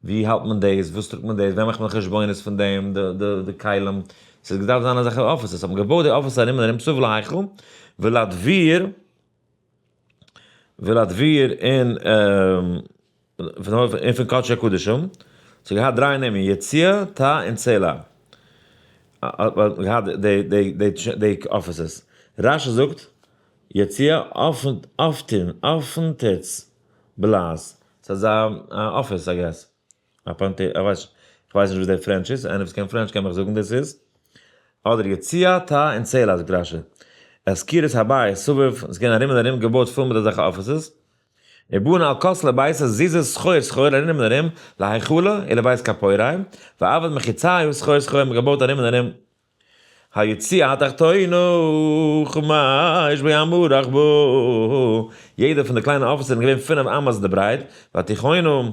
ווי האלט מען דאס, וואס טראגט מען דאס, ווען מאכט מען חשבונות פון דעם, די כלים, ס'איז געדארפט זיין אזעלכע offices, האט מען געבויט די offices ארום און ארום סביב להיכל, ולדביר, ולדביר אין און פון קדשי הקדשים, ס'האט געהאט דריי נעמען, יציע, תא און צלע. האט געהאט די offices. רשי זאגט, יציע אפטין, אפנטיץ בלעז. ס'איז אזא אפיס I guess. איך ווייס נישט וואס דער French איז, איינער וואס קען French קען מיך זאגן דאס איז. אדער יציע, תא און צלע זאגט רשי. את קירות הבית סביב, ס'איז געווען ארום און ארום געבויט פול מיט אזעלכע offices. ובנה על כותלי ביתא זיזות סחור סחור ארום און ארום, להיכלא ולבית כפורים, ועבד מחיצהיו סחור סחור מ'האט געבויט ארום און ארום. היציע התחתונה חמש באמה רחבה, יעדע פון די קליינע offices זענען געווען פינף אמות די ברייט, והתיכונה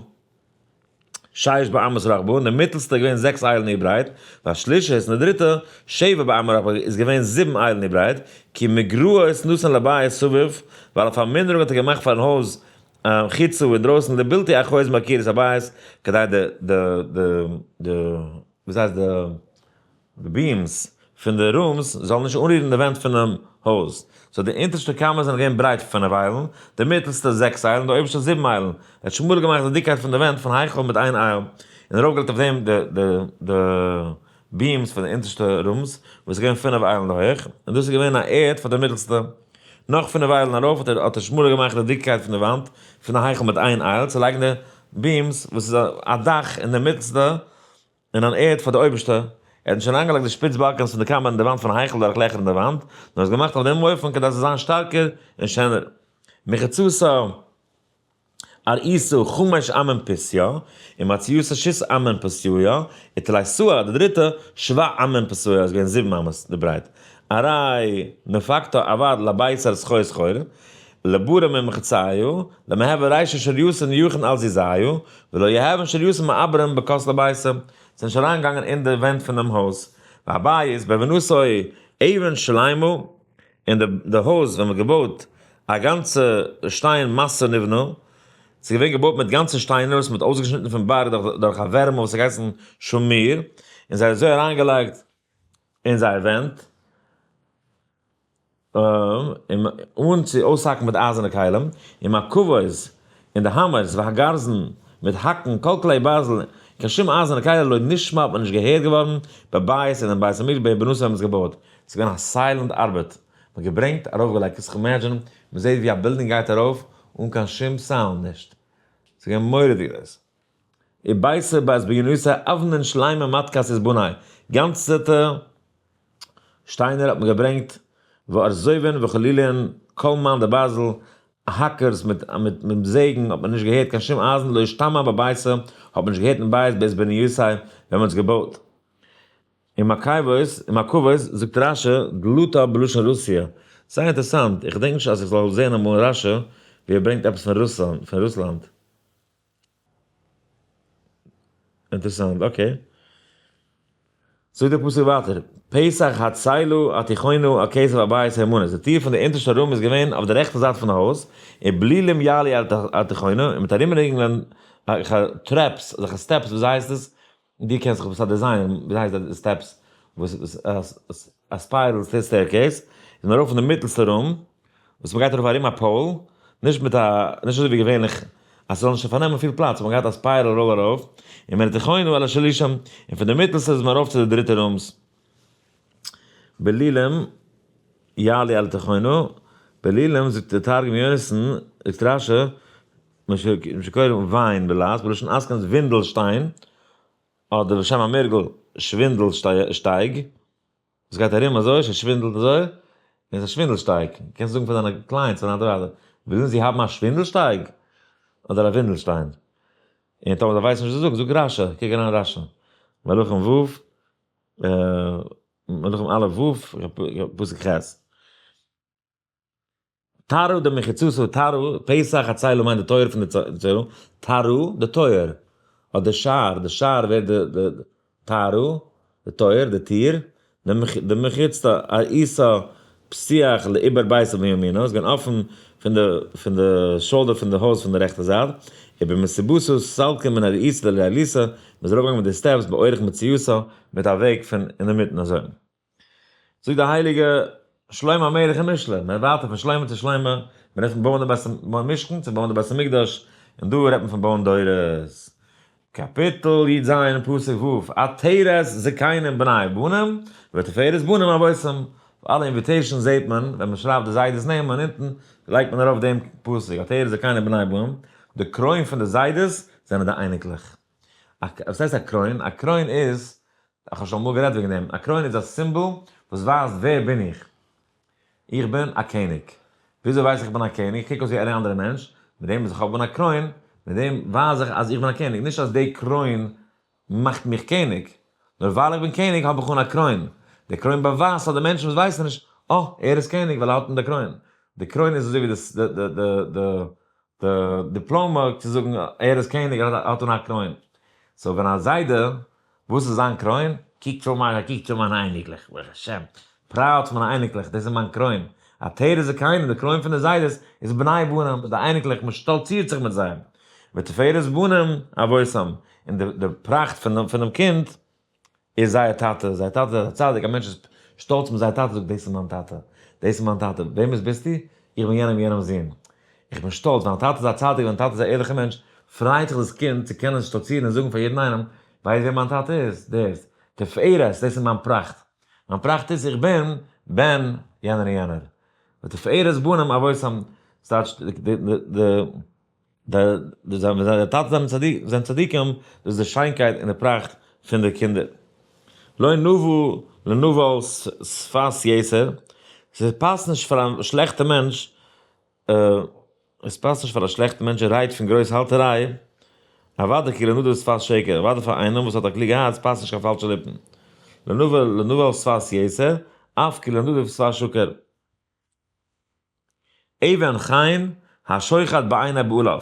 שש באמות רחבה, און די מיטלסטע איז געווען זעקס איילן איר ברייט, והשלישית און די דריטע שבע באמה רחבה איז געווען זיבן איילן איר ברייט, כי מגרעות נתן לבית סביב, ווייל א פארמינערונג האט ער געמאכט פארן הויז חוצה אינדרויסן לבלתי אחוז מקירות הבית, כדי די די די די וואס הייסט די די beams פון די rooms זאלן נישט אנרירן די ווענט פונעם הויז. so די אונטערשטע קאמער זענען געווען ברייט פינף איילן, די מיטלסטע זעקס איילן, די אויבערשטע זיבן איילן. ער האט שמאלער געמאכט די דיקקייט פון די ווענט פון היכל מיט איין אייל, און ארויפגעלייגט אויף דעם די די די beams פון די אונטערשטע rooms, וואס איז געווען פינף איילן הויך, און דאס איז געווען א ערד פאר די מיטלסטע. נאך פינף איילן ארויף האט ער האט ער שמאלער געמאכט די דיקקייט פון די וואנט פון די היכל מיט איין אייל, צו לייגן די beams, וואס איז א דאך אין די מיטלסטע, און אן ערד פאר די אויבערשטע. ער האט נישט אריינגעלייגט די שפיץ באלקענס פון די קאמער אין די וואנט פון היכל דורך לעכער אין די וואנט, נאר עס געמאכט אויף דעם אופן כדי עס זאל זיין שטארקער און שענער. מחיצתה ארעיתו חמש אמה פסיה, ומציעתו שית אמה פסיעה, ותלתאה, די דריטע, שבע אמה פסיעה, איז געווען זיבן אמות די ברייט. ארי נפקתא עבד לביתר סחור סחור, לברא ממחציו, למהוי רישא שריותין יוכן על זיזיו, ולא יהוון שריותין מעברין בכוס לביתא, זענען נישט אריינגעגאנגען אין די ווענט פונעם הויז. והבית בבנותו אבן שלימה, און די הויז ווען מ'האט געבויט א גאנצע שטיין מאסע נבנה, ס'איז געווען געבויט מיט גאנצע שטיינער וואס מ'האט אויסגעשניטן פון בארג דורך א ווערמל וואס האט געהייסן שמיר, און זיי אזוי אריינגעלייגט אין זייער ווענט, אן צו אויסהאקן מיט אייזערנע כלים, ומקבות, און די hammers, והגרזן, מיט האקן, כל כלי ברזל, קיין שום אייזערנע כלי לא נשמע האט מען נישט געהערט געווארן, בבית אינעם בית המקדש בעת בנותו האבן עס געבויט. ס'איז געווען א silent ארבעט, מ'האט געברענגט, ארויפגעלייגט, קענסט זיך imagine ען, מ'זעט ווי א בילדינג גייט ארויף אן קיין שום סאונד נישט. ס'איז געווען מורא'דיג דאס. וביתו בעת בנותו אבנין שלימה מתכת איז בנוי, גאנצעטע שטיינער האט מען געברענגט, וארזובין וחלילין, כל מאן דברזל, האקערס מיט מיט זעגן האט מען נישט געהערט קיין שום אייזן, לא אשתמע בביתו, האט מען נישט געהערט אין בית בעת בנותו ווען מען האט עס געבויט. אין מקבות, אין מקבות זאגט רשי דלתא בלשון רוסיה. זייער אינטערעסאנט, איך געדענק נישט אז איך זאל זען אמאל רשי ווי ער ברענגט עפעס פון רוסלאנד. אינטערעסאנט, okay. זאגט דער פסוק ווייטער, פתח הצלע התיכונה על כתף הבית הימנית, די טיר פון די אונטערשטע room איז געווען אויף די רעכטע זייט פון די הויז, ובלילים יעלו על התיכונה, און מיט ארומרינגלען טרעפס, אזעלכע steps, וויאזוי הייסט עס? דו קענסט זיך עפעס א design, וויאזוי הייסט די steps, וואס א spiral staircase, איז מען ארויף אין די מיטלסטע room, וואס מ'גייט ארויף ארום א pole, נישט מיט א, נישט אזוי ווי געווענליך, אז ס'זאל נישט פארנעמען פיל פלאץ, האט מען געהאט א spiral ראל ארויף, און מן התיכונה אל השלישי, און פון די מיטלסטע איז מען ארויף צו די דריטע rooms. בלילים יעלו אל התיכונה, בלילים זאגט דער תרגום יונתן, זאגט רשי, משקורין וויין בלעז, בלשון אשכנז ווינדלשטיין, אדער בשם המורגל שווינדל שטייג, וואס גייט ארום אזוי, ששווינדלט אזוי, איז א שווינדלשטייג. קענסט זאגן פאר דיינע clients, פאר דיינע אדער ווילן זיי האבן א שווינדלשטייג אדער א ווינדלשטיין? און טאמער זיי ווייסן נישט וואס צו זאגן, זאג רשי, קוק אריין רשי, מלכים ו', מלכים א' ו', פסוק ח'. תרעא דמחיצתא תרעא, פתח חצלה מיינט די טויער פון די צעל, תרעא די טויער, אדער שער, די שער ווערט די תרעא, די טויער, די טיר, די מחיצתא ארעיתא פתוח לעיבר ביתא מימינא, איז געווען אפן פון די פון די shoulder פון די הויז פון די רעכטע זייט, ובמסיבתא סלקי מן ארעיתא לעליתא, מען איז ארויפגעגאנגען מיט די steps באורח מציעתא, מיט א וועג פון אינדערמיטן אזוי. זאגט די הייליגע שלמה המלך אין משלי, מען רעדט ווייטער פון שלמה צו שלמה, מען רעדט פון בויען די בית המשכן צו בויען די בית המקדש, און דא רעדט מען פון בויען דורות. קאפיטל י ז פסוק ו', עטרת זקנים בני בנים, ותפארת בנים אבותם. אויף אלע invitations זעט מען, ווען מען שרייבט די זיידעס נעמען אונטן, לייגט מען ארויף דעם פסוק, עטרת זקנים בני בנים, די קרוין פון די זיידעס זענען די אייניקלעך. וואס הייסט א קרוין? א קרוין איז, איך האב שוין אמאל גערעדט וועגן דעם, א קרוין איז א סימבאל וואס ווייזט ווער בין איך. איך בין א קעניג. וויאזוי ווייס איך איך בין א קעניג? איך קוק אויס ווי any אנדערע מענטש, מיט דעם וואס איך האב אן א קרוין, מיט דעם ווייז איך אז איך בין א קעניג. נישט אז די קרוין מאכט מיך קעניג, נאר ווייל איך בין קעניג האב איך אן א קרוין. די קרוין באווייזט פאר די מענטשן וואס ווייסן נישט, אה, ער איז קעניג ווייל ער האט אן די קרוין. די קרוין איז אזוי ווי די די דיפלאמע צו זאגן ער איז קעניג ער האט אן א קרוין. so ווען א זיידע, וואס איז זיין קרוין? קוקט אן מיינע קוקט אן מיינע אייניקלעך, ברוך השם, proud פון מיינע אייניקלעך, דאס איז מיין קרוין. עטרת זקנים, די קרוין פון די זיידעס איז בני בנים, די אייניקלעך, מען שטאלצירט זיך מיט זיי. ותפארת בנים אבותם, און די פראכט פונעם קינד איז זייער טאטע, זייער טאטע איז א צדיק, א מענטש איז שטאלץ מיט זייער טאטע, זאגט דאס איז מיין טאטע, דאס איז מיין טאטע, וועמענס ביסטו? איך בין יענעם יענעמ'ס זון. איך בין שטאלץ, ווען א טאטע איז א צדיק, ווען א טאטע איז א ערליכער מענטש, פרייט זיך דאס קינד צו קענען שטאלצירן און זאגן פאר יעדן איינעם, ווייסט ווער מיין טאטע איז? דער איז תפארת, דאס איז מיין פראכט. מיין פראכט איז איך בין בן יענער און יענער. ותפארת בנים אבותם, ס'טייטש די די די ווען זייערע טאטעס זענען צדיק זענען צדיקים, דאס איז די שיינקייט און די פראכט פון די קינדער. לא נאוה לנבל שפת יתר, ס'פאסט נישט פאר א שלעכטע מענטש, עס פאסט נישט פאר א שלעכטע מענטש רייד פון גרויס האלטעריי, אוודאי כי לנדב שפת שקר, אוודאי פאר איינעם וואס האט א קלוגע הארץ פאסט נישט קיין פאלשע ליפן. לנבל שפת יתר, אף כי לנדב שפת שקר. אבן חן השוחד בעיני בעליו.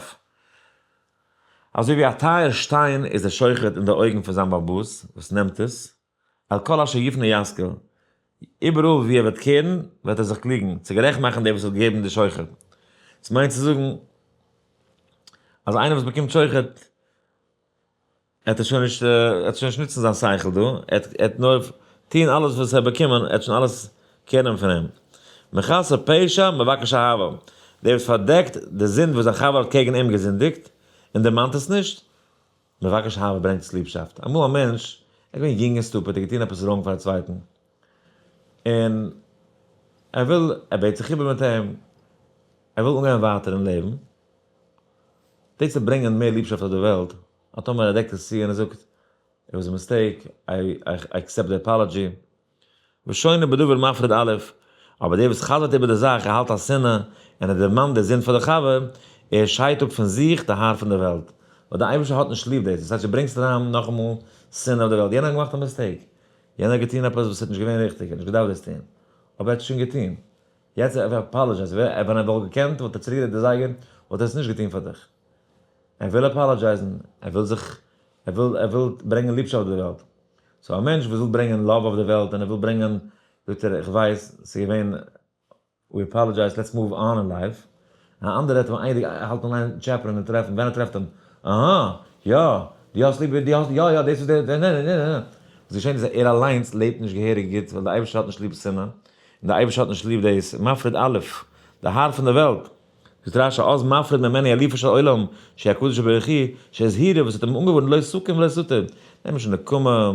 אזוי ווי א טייער שטיין איז דער שוחד אין די אויגן פון זיין באלבאס וואס נעמט עס, על כל אשר יפנה ישכיל, איבעראל וואו ער וועט קערן וועט ער זיך קלוגן, צו גערעכט מאכן דער וואס האט געגעבן די שוחד. דאס מיינט צו זאגן אז איינער וואס באקומט שוחד, ער וועט שוין נישט, ער וועט שוין נישט נוצן זיין שכל דא, ער וועט נאר טון אלעס וואס ער האט באקומען, ער וועט שוין אלעס קענען פון אים. מכסה פשע מבקש אהבה, דער וואס פארדעקט די זינד וואס זיין חבר האט קעגן אים געזינדיגט, און דערמאנט עס נישט, מבקש אהבה ברענגט עס ליבשאפט. אמאל א מענטש, ער איז געווען יונג און stupid, ער האט געטון עפעס wrong פאר א צווייטן, און ער וויל, ער בעט זיך איבער מיט אים, ער וויל אנגיין ווייטער אין לעבן, דאס וועט ברענגען מער ליבשאפט אויף די וועלט, אז טאמער ער דעקט עס צו און ער זאגט, it was a mistake, I accept the apology. ושונה בדבר מפריד א', אבער דער וואס חזר'ט איבער די זאך, ער האלט א שנאה, און ער דערמאנט די זינד פאר די חבר, ער שיידט אפ פון זיך די האר פון די וועלט. ווייל דער אייבערשטער האט נישט ליב דאס, דאס הייסט דו ברענגסט אריין נאכאמאל שנאה אויף די וועלט, יענער האט געמאכט א mistake, יענער האט געטון עפעס וואס איז נישט געווען ריכטיג, ער האט נישט געדארפט דאס טון, אבער ער האט עס שוין געטון, יעצט ער apologize, ווען ער וואלט געקענט וואלט ער צוריקגעדרייט די זייגער, וואלט ער עס נישט געטון פאר דיך. ער וויל apologize ן, ער וויל זיך, ער וויל, ער וויל ברענגען ליבשאפט אויף די וועלט. so א מענטש וואס וויל ברענגען love אויף די וועלט און ער וויל ברענגען, זאגט ער, איך ווייס, ס'איז געווען, we apologize, let's move on in life. א אנדערע רעדט אים איין, ער האלט אין איין טשעפענען און טרעפן, ווען ער טרעפט אים, אהא, יא, דו האסט ליב, דו האסט, יא יא, דאס איז דער, נע נע נע נע. וואס געשען איז ער אליינס לעבט נישט געהעריג גוט, ווייל דער אייבערשטער האט נישט ליב שנאה, און דער אייבערשטער האט נישט ליב דאס, מפריד א', די האר פון די וועלט. זאגט רשי אז מפריד ממנו אלופו של עולם שהוא הקדוש ברוך הוא שהזהירו וואס האט אים אנגעווארנט לא תקום ולא תטור, נעם נישט נקמה,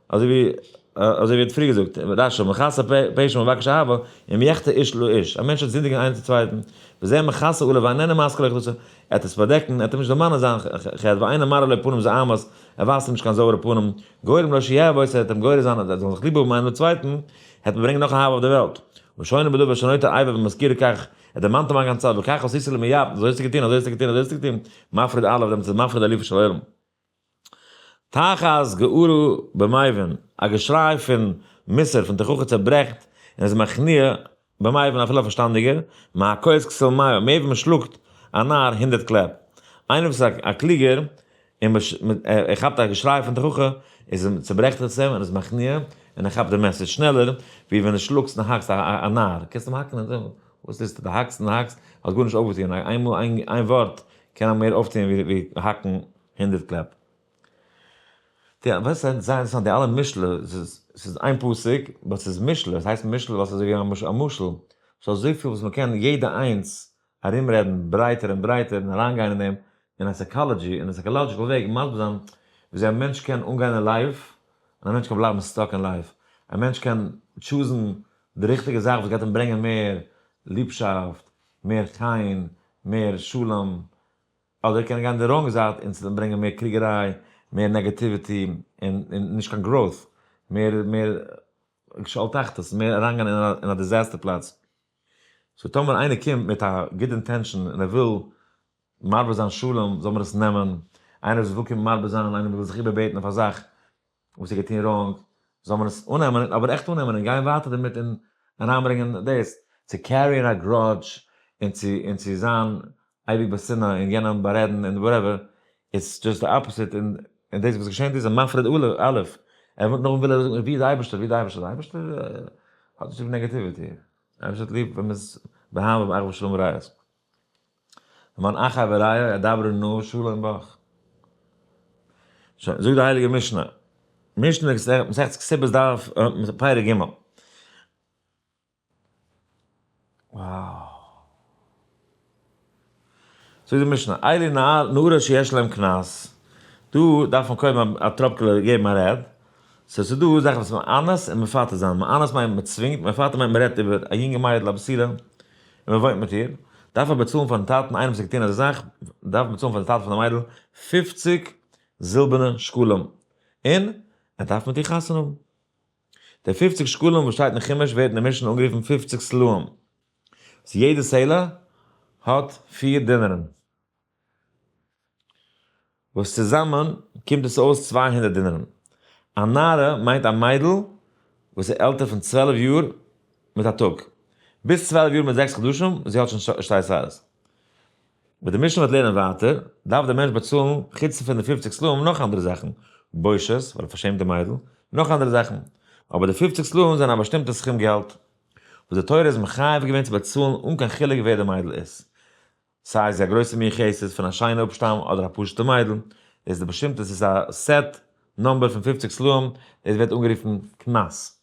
אזוי ווי אזוי ווי ער האט פריער געזאגט, רשי מכסה פשע מבקש אהבה, אם יחטא איש לאיש, א מענטש וועט זינדיגן איינער צום צווייטן, וזה מכסה עליו ואיננו מזכיר לו חטאתו, ער וועט עס פארדעקן, ער וועט אים נישט דערמאנען זיין חטא, ואינו מראה לו פנים זועמות, ער ווייזט אים נישט קיין זויערע פנים, גורם לו שיאהב אותו, ער וועט אים גורם זיין אז ער זאל זיך ליב האבן איינער דעם צווייטן, העט מען ברענגען נאך אהבה אויף די וועלט. ושונה בדבר שנוטה אבר ומזכיר כך, ער דערמאנט אים א גאנצע צייט, וכך עשית לי מיד, אזוי האסטו געטון, אזוי האסטו געטון, אזוי האסטו געטון, מפריד אלף, דעמאלטס איז מפריד אלופו של עולם. תחת געורו במבין, א געשריי פון מוסר, פון תוכחה צעברעכט און איז מכניע במבין אפילו א פארשטאנדיגער, מהכות כסיל מאה, מער ווי מען שלאגט א נאר 100 קלעפ. איינער וואס איז א קלוגער און ער כאפט א געשריי פון תוכחה, איז אים צעברעכט עס אים און איז מכניע און ער כאפט די message שנעלער ווי ווען דו שלאגסט און האקסט א נאר. קענסט אים האקן און זאגן, וואס טוסטו? דו האקסט און האקסט, האסט גארנישט אויפגעטון. איינמאל איין ווארט קען מער אויפטון ווי האקן 100 קלעפ. די וואס זענען זייער אינטערעסאנט די אלע משלי, ס'איז איין פסוק, but ס'איז משלי, עס הייסט משלי ווייל ס'איז אזוי ווי א משל, ס'איז אזויפיל וואס מ'קען יעדע איינס ארומרעדן ברייטער און ברייטער און אריינגיין אין דעם אין א psychology, אין א psychological וועג מסביר זיין וויאזוי א מענטש קען אנגיין אין life, און א מענטש קען בלייבן stuck אין life, א מענטש קען choose ן די ריכטיגע זאך וואס גייט אים ברענגען מער ליבשאפט, מער חן, מער שלום, אדער קען ער גיין די wrong זייט און ס'וועט ברענגען מער קריגעריי, מער negativity, און נישט קיין growth, מער מער שאול תחתית, מער אריינגיין אין א disaster פלאץ. so טאמער איינער קומט מיט א good intention און ער וויל מרבה זיין שלום, זאל מען עס נעמען. איינער וואס וויל קומען מרבה זיין, איינער וויל זיך איבערבעטן אויף א זאך וואס ער האט געטון wrong, זאל מען עס אננעמען, אבער עכט אננעמען און גיין ווייטער דערמיט און אריינברענגען דאס, צו carry ען א grudge און צו זיין אייביג בשנאה און יענעם בארעדן און whatever, it's just די opposite, און דאס וואס געשענט איז א מפריד אלף, ער וואלט נאכדעם וויל ער זאגן ווי איז די אייבערשטער, ווי איז די אייבערשטער, די אייבערשטער האט נישט ליב negativity, די אייבערשטער האט ליב ווען מ'איז באהבה באחווה שלום ורעות. למען אחי ורעי ידברו נא שלום בך. שוין, זאגט די הייליגע משנה, משנה מסכת כתובות דף פרק ג'. Wow. זאגט די משנה, אלו נערות שיש להם קנס, דא דארף מען קודם א טראפקעלע געבן א רעד, so ס'איז דא זאכן וואס מאנס און מפתה זיין, מאנס מיינט מען צווינגט, מפתה מיינט מען רעדט איבער א יונגע מיידל א בתולה און מען וואוינט מיט איר, דארף מען באצאלן פארן טאטן, איינער וואס האט געטון אזא זאך דארף מען באצאלן פארן טאטן פון די מיידל 50 זילבערנע שקלים, און ער דארף מיט איר חתונה האבן. די 50 שקלים וואס שטייט אין חומש ווערט אין די משנה אנגערופן 50 סלעים, וואס יעדע סלע האט פיר דינערן, וואס צוזאמען קומט עס אויס 200 דינערן. א נערה מיינט א מיידל וואס איז עלטער פון 12 יאר מיט א טאג, ביז 12 יאר מיט זעקס חדשים, זי האט שוין שתי שערות. ווען די משנה וועט לערנען ווייטער, דארף דער מענטש באצאלן חוץ פון די 50 סלעים נאך אנדערע זאכן, בושות, ווייל ער פארשעמט די מיידל, נאך אנדערע זאכן. אבער די 50 סלעים זענען א באשטימטע סכום געלט, וואס די תורה איז מחייב געווען צו באצאלן אן קיין חילוק ווער די מיידל איז. סיי זי א גרויסע מיוחסת פון א שיינע אפשטאם אדער א פשוטע מיידל, דאס איז די באשטימטע, עס איז א set number פון 50 סלעים, דאס ווערט אנגערופן קנס.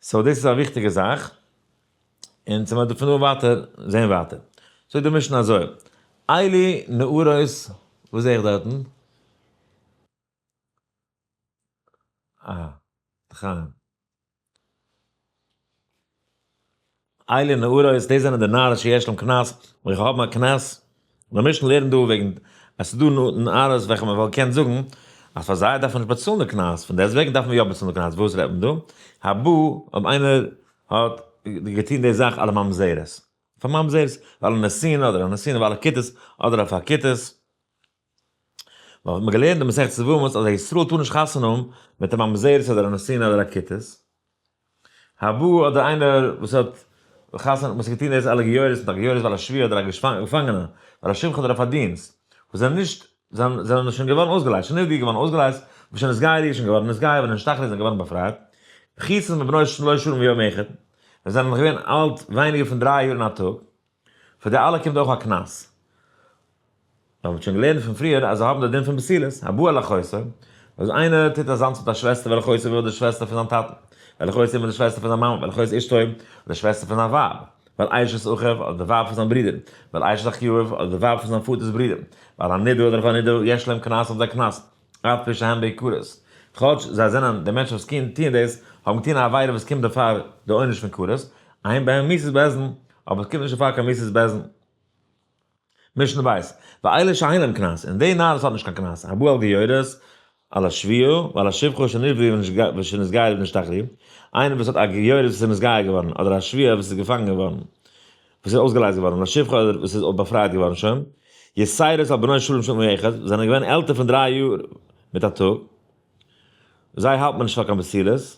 so דאס איז א וויכטיגע זאך, און צו מיר פון דא ווייטער זעהן ווייטער. זאגט די משנה אזוי, אלו נערות, וואס זעה איך דארטן? אה, חיים. אלו נערות, דאס זענען די נערות שיש להם קנס, וועלכע האבן א קנס. די משנה לערנט דא וועגן אז ס'איז דא נערות וועלכע מען וואלט געקענט זאגן אז פאר זיי דארף מען נישט באצאלן די קנס, פון דעסטוועגן דארף מען יא באצאלן די קנס. וואס רעדט מען דא? הבא, אויב איינער האט געטון די זאך על ממזרת, פאר ממזרת, ועל הנשין אדער הנשין ועל הכותית אדער אויף הכותית. ווייל מ'האט געלערנט אין מסכת יבמות אז א ישראל טאר נישט חתונה האבן מיט א ממזרת אדער א נתינה אדער א כותית. הבא אדער איינער וואס האט חתונה וואס האט געטון דאס על הגיורת מיט א גיורת ועל השבויה אדער א געפאנגענע ועל השפחה אדער א פארדינסט וואס זענען נישט זענען שוין געווארן אויסגעלייזט שוין נפגעו געווארן אויסגעלייזט ושנתגיירו איז שוין געווארן נתגייר ונשתחררו זענען געווארן באפרייט פחותין מבנות שלש שנים ויום אחד זיי זענען נאך געווען אלט ווייניגער פון דריי יאר און א טאג. פאר די אלע קומט אויך א קנס. מיר האבן שוין געלערנט פון פריער אז זיי האבן די דין פון בתולות, הבא על אחותו, אז איינער טוט אזאנס מיט א שוועסטער ועל אחותו אביו די שוועסטער פון זיין טאטן, ועל אחות אמו די שוועסטער פון זיין מאמע, ועל אחות אשתו די שוועסטער פון זיין ווייב, ועל אשת אחיו אדער די ווייב פון זיין ברודער, ועל אשת אחיו אדער די ווייב פון זיין פאטער'ס ברודער, ועל הנידה אדער אויף א נידה, יש להם קנס אויף זיי קנס, אף פי שהם בהכרות. כאטש זיי זענען די מענטשן וואס טוען דאס, האבן געטון א עבירה וואס קומט דערפאר די עונש פון כרת, אין בהם מיתת בית דין, אבער עס קומט נישט דערפאר קיין מיתת בית דין. משנה בית, ואלה שאין להם קנס, און די נערות האט נישט קיין קנס, הבא על גיורת, על השביה ועל השפחה שנפדו ושנתגיירו ונשתחררו, איינער וואס האט א גיורת וואס איז נתגייר געווארן, אדער א שביה וואס איז געפאנגען געווארן, וואס איז אויסגעלייזט געווארן, ועל השפחה אדער וואס איז באפרייט געווארן שוין, יתירות על בנות שלש שנים ואחד, זענען געווען עלטער פון 3 יאר מיט א טאג, זיי האלט מען נישט פאר קיין בתולות,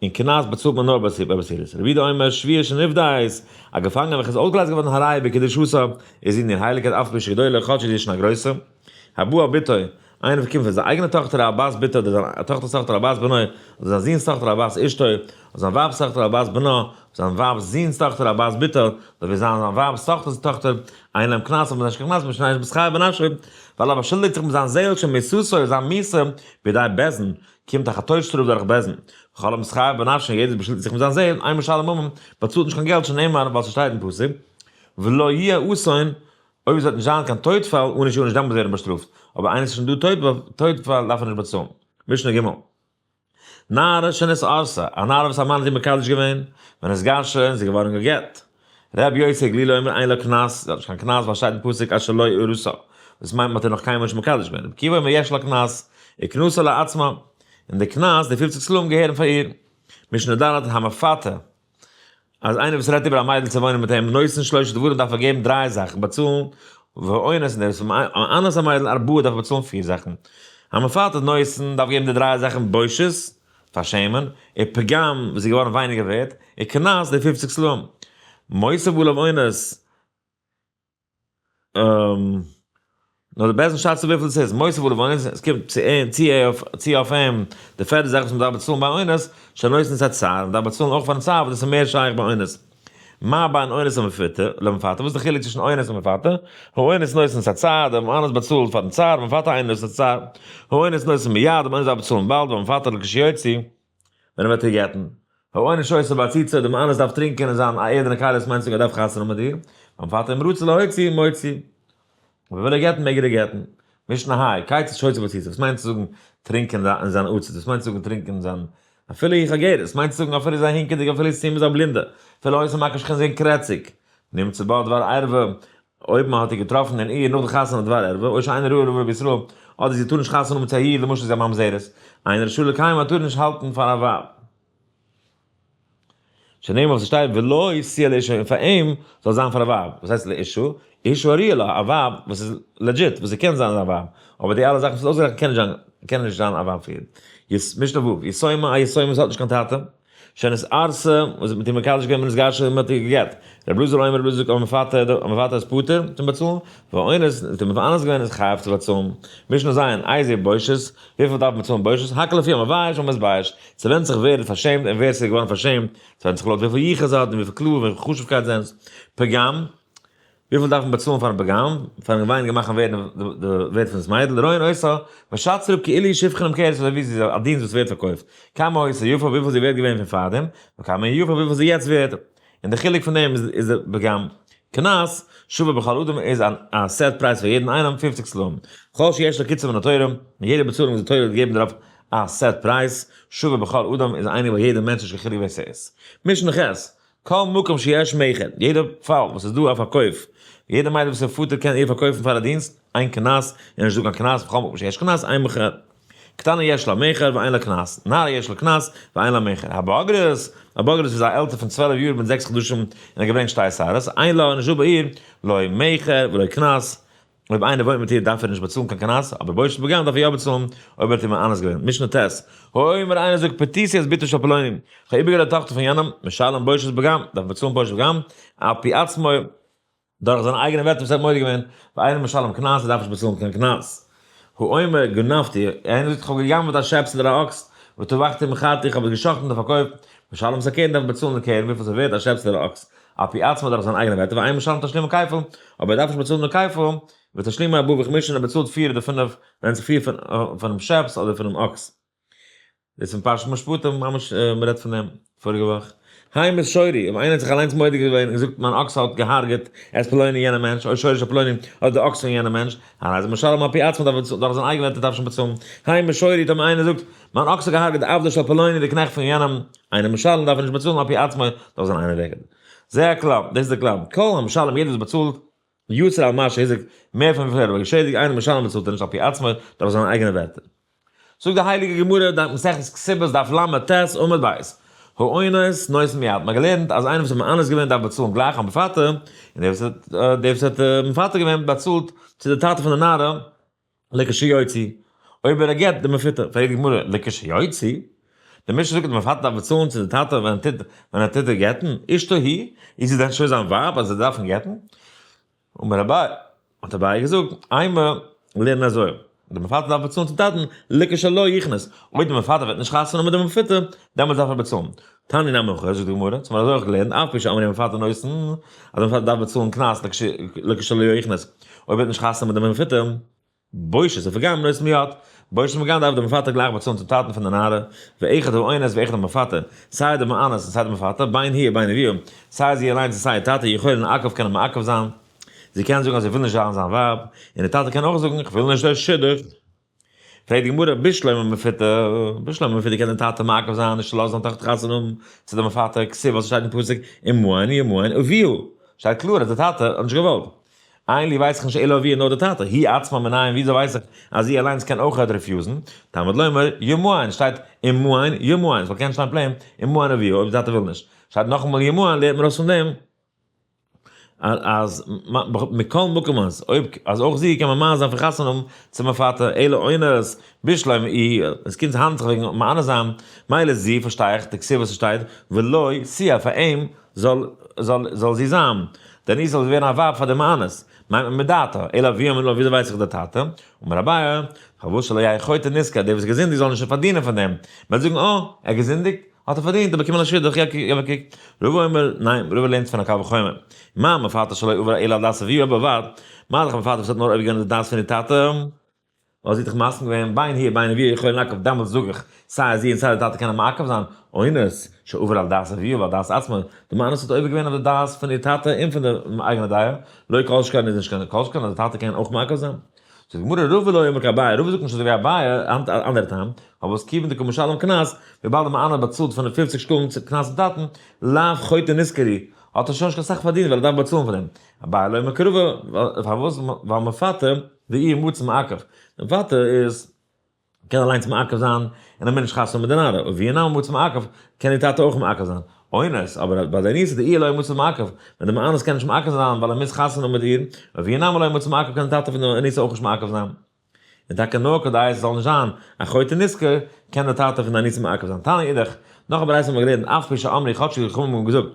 און קנס באצאלט מען נאר ביי בתולות. רבי יהודה אומר, שביה שנפדית, א געפאנגענע וועלכע איז אויסגעלייזט געווארן הרי בקדושתה, איז זי אין איר הייליגקייט אף על פי שגדולה, כאטש זי איז שוין א גרויסע. הבא על בתו, איינער וואס קומט פון זיין אייגענע טאכטער על בת בתו, אדער זיין טאכטער'ס טאכטער על בת בנו, אדער זיין זון'ס טאכטער על בת אשתו, אדער זיין ווייב'ס טאכטער על בת בנה, אדער זיין ווייב'ס זון'ס טאכטער על בת בתו, אדער ווי זיין ווייב'ס טאכטער'ס טאכטער, אין להם קנס, האט מען נישט קיין קנס, מפני שמתחייב בנפשו, ווייל ער באשולדיגט זיך מיט זיין זעהל שמיתתו, זיין מיתה, בידי בית דין, קומט דאך א טויט שטראף דורך בית דין. וכל המתחייב בנפשו, יעדער וואס באשולדיגט זיך מיט זיין זעהל, אין משלם ממון, באצאלט נישט קיין געלט שנאמר, ווייל ס'שטייט אין פסוק, ולא יהיה אסון, אויב עס וועט נישט זיין קיין טויטפאל, ענוש יענש דעמאלט ווערן באשטראפט, אבער איינער ס'איז שוין דא טויטפאל דארף ער נישט באצאלן. משנה ג'. נערה שנתארסה, א נערה וואס א מאן האט איר מקדש געווען, ונתגרשה, און זי איז געווארן גע'גט. ר' יוסי הגלילי אומר אין לה קנס, זי האט נישט קיין קנס ווייל שטייט אין פסוק אשר לא אורסה, דאס מיינט מען האט איר נאך קיינמאל נישט מקדש געווען. רבי עקיבא אומר יש לה קנס, וקנסה לעצמה, און די קנס, די 50 סלעים געהערן פאר איר. משנה ד', המפתה, אז איינער וואס רעדט איבער א מיידל צו וואוינען מיט אים, נותן שלושה דברים דארף ער געבן דריי זאכן, באצאלן, והאונס, און דער וואס מאנס א מיידל ארבעה דארף ער באצאלן פיר זאכן. המפתה נותן דארף געבן די דריי זאכן, בושת, פארשעמען, און פגם, וואס איז געווארן ווייניגער ווערט, און קנס, די 50 סלעים. מוסיף עליו אונס, נאר די בית דין שאצט וויפיל עס איז, מוסיף עליו אונס, עס קומט צו אים, צו אויף, צו אויף אים, די פערטע זאך וואס מען דארף באצאלן ביי אונס, שנותן את הצער, מען דארף באצאלן אויך פארן צער, וואס דאס איז מער שייך ביי אונס. מה בין אונס למפתה, למפתה, וואס איז די חילוק צווישן אונס און מפתה? האונס נותן את הצער, דער אונס באצאלט פארן צער, מפתה אינו נותן את הצער. האונס נותן מיד, דער אונס דארף באצאלן באלד, והמפתה לכשיוציא, ווען ער וועט איר גט'ן. האונס שותה בעציצו, דער אונס דארף טרינקען אין זיין איידענע כלי, וואס מיינט ער דארף חתונה מיט איר, והמפתה אם רצה להוציא, מוציא. אויב ער וויל איר גט'ן מעג ער איר גט'ן. משנה ה', כיצד שותה בעציצו, וואס מיינט צו זאגן טרינקען אין זיין עציץ, וואס מיינט צו זאגן טרינקען אין זיין אפילו היא חיגרת, מיינט צו זאגן אפילו איז א הינקעדיג אפילו איז סומא איז א בלינדע, אפילו היתה מכה שחין זעהן קרעציג, נמצא בה דבר ערווה, אויב מען האט איר געטראפן אין איר נאך די חתונה דבר ערווה, או שאינה ראויה לבא בישראל, אדער זי טאר נישט חתונה האבן צו א איד, למשל זי איז א ממזרת, אינה רשאי לקיימה טאר נישט האלטן פאר א ווייב. שנאמר וואס שטייט ולו תהיה לאשה און פאר אים זאל זיין פאר א ווייב, וואס הייסט לאשה? אשה הראויה לה, א ווייב וואס איז legit, וואס זי קען זיין זיין ווייב, אבער די אלע זאכן וואס איז אויסגערעכנט קען נישט זיין, קען נישט זיין א ווייב פאר איר. משנה ו', יתומה, א יתומה וואס האט נישט קיין טאטע, שנתארסה, וואס האט מיט איר מקדש געווען ונתגרשה און מען האט איר גע'גט. רבי אלעזר אומר, רבי אלעזר זאגט המפתה, המפתה איז פטור צום באצאלן, והאונס, האט אים מאנס געווען איז חייב צו באצאלן. משנה ז', איזהו בושת, וויפיל דארף מען צאלן בושת? הכל לפי המבייש והמתבייש, ס'ווענדט זיך ווער איז פארשעמט און ווער ס'איז געווארן פארשעמט, ס'ווענדט זיך לויט וויפיל יחוס ער האט און וויפיל קלאר און וויפיל חשוב'קייט זענען. פגם, וויפיל דארף מען באצאלן פארן פגם, פארן ווייניגער מאכן ווערן די ווערט פון דאס מיידל, רואין אותה, מ'שאצט אראפ כאילו שפחה נמכרת אזוי ווי זי איז א דינסט וואס ווערט פארקויפט, כמה היתה יפה וויפיל זי ווערט געווען פון פארדעם, וכמה היא יפה וויפיל זי יעצט ווערט. און די חילוק פון דעם איז די פגם. קנס, שווה בכל אדם איז א set פרייז פאר יעדן איינעם, 50 סלעים. כל שיש לו קצבה מן התורה, און יעדע באצאלונג וואס די תורה האט געגעבן דערויף א set פרייז, שווה בכל אדם איז אייניג ביי יעדע מענטש נישט קיין חילוק ווער ס'איז. משנה ח', כל מקום שיש מכר, יעדע פאל וואס איז דא א פארקויף, יעדע מיידל וואס איר פאטער קען איר פארקויפן פאר א דינסט, אין קנס, איז נישט דא קיין קנס, וכל מקום שיש קנס, אין מכר. קטנה יש לה מכר ואין לה קנס, נערה יש לה קנס ואין לה מכר. הבוגרת, א בוגרת איז א עלטער פון 12 יאר מיט 6 חדשים און האט געברענגט שתי שערות, אין לה, נישט דא ביי איר, לא מכר ולא קנס, אויב איינער וואוינט מיט איר דארף ער נישט באצאלן קיין קנס, אבער בושת פגם דארף ער יא באצאלן אויב ער האט איר מאנס געווען. משנה ט', האומר איינער זאגט פתיתי את בתו של פלוני, איך האב איבערגערעדט די טאכטער פון יענעם, משלם בושת פגם, דארף ער באצאלן בושת פגם, על פי עצמו, דורך זיינע אייגענע ווערטער וואס ער האט מודה געווען, ואינו משלם קנס, ער דארף נישט באצאלן קיין קנס. האומר גנבתי, איינער זאגט איך האב גע'גנב'עט א שעפס אדער א אקס, וטבחתי ומכרתי, איך האב עס גע'שחט'ן און פארקויפט, משלם את הקרן דארף באצאלן די קרן וויפיל ס'איז ווערט א שעפס אדער א אקס, על פי עצמו דורך זיינע אייגענע ווערטער, ואינו משלם תשלומי כפל, אבער ער דארף נישט באצאלן די כפל, ותשלומי ארבעה וחמישה און ער באצאלט פיר אדער פינף, ווענדט זיך פיר פונעם שעפס אדער פונעם אקס. דאס פון פרשת משפטים, ממש מ'רעדט פון דעם פאריגע וואך. המית שורי, אויב איינער האט זיך אליינס מודה געווען און געזאגט מיין אקס האט געהארגעט את פלוני יענעם מענטש, או שורו של פלוני, אדער די אקס פון יענעם מענטש, הרי זה משלם על פי עצמו דארף ער דורך זיין אייגענע ווערטער דארף שוין באצאלן. המית שורי, טאמער איינער זאגט מיין אקס האט געהארגעט עבדו של פלוני די קנעכט פון יענעם, אינו משלם דארף ער נישט באצאלן על פי עצמו דורך זיין אייגענע ווערטער. זה הכלל, דאס איז די כלל, כל המשלם יעדער וואס באצאלט, יותר על מה שהזיק, מער פון וויפיל ער האט געשעדיגט, אינו משלם באצאלט ער נישט על פי עצמו דורך זיינע אייגענע ווערטער. זאגט די הייליגע גמרא, דף מסכת כתובות דף ל"ט עמוד ב', האונס נותן מיד, מ'האט געלערנט אז איינער וואס האט מאנס געווען דארף באצאלן גלייך א מפתה, און דער וואס האט דער וואס האט מפתה געווען באצאלט צו די טאטע פון די נערה לכשיוציא, אויב ער געבט די מפותה. פרעגט די גמרא, לכשיוציא? די משנה זאגט אז די מפתה דארף באצאלן צו די טאטע ווען ער טוט ווען ער טוט איר גט'ן, אשתו היא, איז זי דען שוין זיין ווייב אז ער דארף אים גט'ן? אמר אביי, האט אביי געזאגט, אימא, לערן אזוי, די מפתה דארף באצאלן צום טאטן, לכשלא יכנוס, אויב די מפתה וועט נישט חתונה האבן מיט די מפותה, דעמאלטס דארף ער באצאלן. תניא נמי הכי, זאגט די גמרא, האט מען אזוי אויך געלערנט, אף על פי שאמרו מפתה נותן, אז די מפתה דארף באצאלן קנס לכשלא יכנוס, אויב וועט נישט חתונה מיט די מפותה, בושת ופגם נותן מיד, בושת ופגם דארף דער מפתה גלייך באצאלן צום טאטן פון די נערה, ואחד האונס ואחד המפתה, סיי דער מאנס און סיי דער מפתה, בין היא ובין אביה, סיי זי אליינס און סיי איר טאטע, יכולין לעכב קענען מעכב זיין, זי קען זאגן אז זי וויל נישט זיין זיין ווייב, און דער טאטע קען אויך זאגן איך וויל נישט דער שידוך. פרעגט די גמרא, בשלמא מפותה, בשלמא מפותה קען דער טאטע מעכב זיין נישט צו לאזן זיין טאכטער חתונה האבן צו דעם מפתה, כתיב וואס שטייט אין פסוק, ומאן ימאן אביה, שטייט קלאר אז דער טאטע האט נישט געוואלט. אין לי ווייס איך נישט אלא אביה נאר די טאטע, היא עצמה מנין וויאזוי ווייס איך אז זי אליינס קען אויך refuse ן, תלמוד לומר ימאן שטייט ומאן ימאן ס'וואלט געקענט שטיין plain ומאן אביה אויב די טאטע וויל נישט, שטייט נאכאמאל ימאן לערנט מען ארויס פון דעם אז מכל מקום אז אויב אז אויך זי קען ממאן זיין פון חתונה האבן צום מפתה אלא אונס בשלמא איהי עס קומט האנדלט זיך וועגן מאנס זיין מילא זי פארשטיי איך די כתיב וואס ס'שטייט ולו תהיה פאר אים זאל זאל זאל זי זיין, דען איר זאל זי ווערן א ווייב פאר דעם מאנס, מיינט מען מדעתה, אלא אביה מנא וויאזוי ווייס איך דער טאטע? אמר אביי, פארוואס שלא יהא חוטא נשכר, דער וואס איז געזינדיגט זאל נישט פארדינען פון דעם, מען וועט זאגן אה, ער האט געזינדיגט, האט ער פארדינט, ער באקומען א שידוך, יא יא קוק, רבא אומר, ניין, רבא לערנט פון א קל וחומר, מה מפתה שלא עבר אלא על דעת אביה בלבד, מה דאך מפתה וואס האט נאר עובר געווען די דעת פון איר טאטע, ווייל זי האט דאך מסכים געווען בין היא ובין אביה יכולין לעכב, דעמאלטס זאג איך, סיי זי און סיי די טאטע קענען מעכב זיין, אונס שעבר על דעת אביה ועל דעת עצמה, די מאנס האט עובר געווען אויף די דעת פון איר טאטע און פון די אייגענע דעה, לא כל שכן איז נישט קיין כל שכן אז די טאטע קען אויך מעכב זיין. זאגט די גמרא רבא לא אמר כאביי, רבא זאגט נישט אזוי ווי אביי, אנדערע טעם, פארוואס כיוון דקא משלם קנס, וויבאלד די מאן האט באצאלט פון די 50 שקלים קנס צום טאטן, לאו חוטא נשכר הוא, האט ער שוין נישט קיין סאך פארדינט ווייל ער דארף באצאלן פאר דעם. אביי לא אמר כרבא, פארוואס? ווייל מפתה ואיהו מצי מעכב. די מפתה איז קען אליינס מעכב זיין און א מענטש חתונה מיט די נערה, ואבוה נמי מצי מעכב, קען איר טאטע אויך מעכב זיין. אונס, אבער ביי די אנוסה דאיהו לא מצי מעכב, ווען די מאנס קען נישט מעכב זיין ווייל ער מוז חתונה האבן מיט איר, ואבוה נמי לא מצי מעכב קען די טאטע פון די אנוסה אויך נישט מעכב זיין. און טאקע נאר כדי עס זאל נישט זיין א חוטא נשכר, קען דער טאטע פון די אנוסה מעכב זיין. תניא אידך, נאך א ברייתא האט מען געלערנט, אף על פי שאמרו כאטשיג די חכמים האבן געזאגט,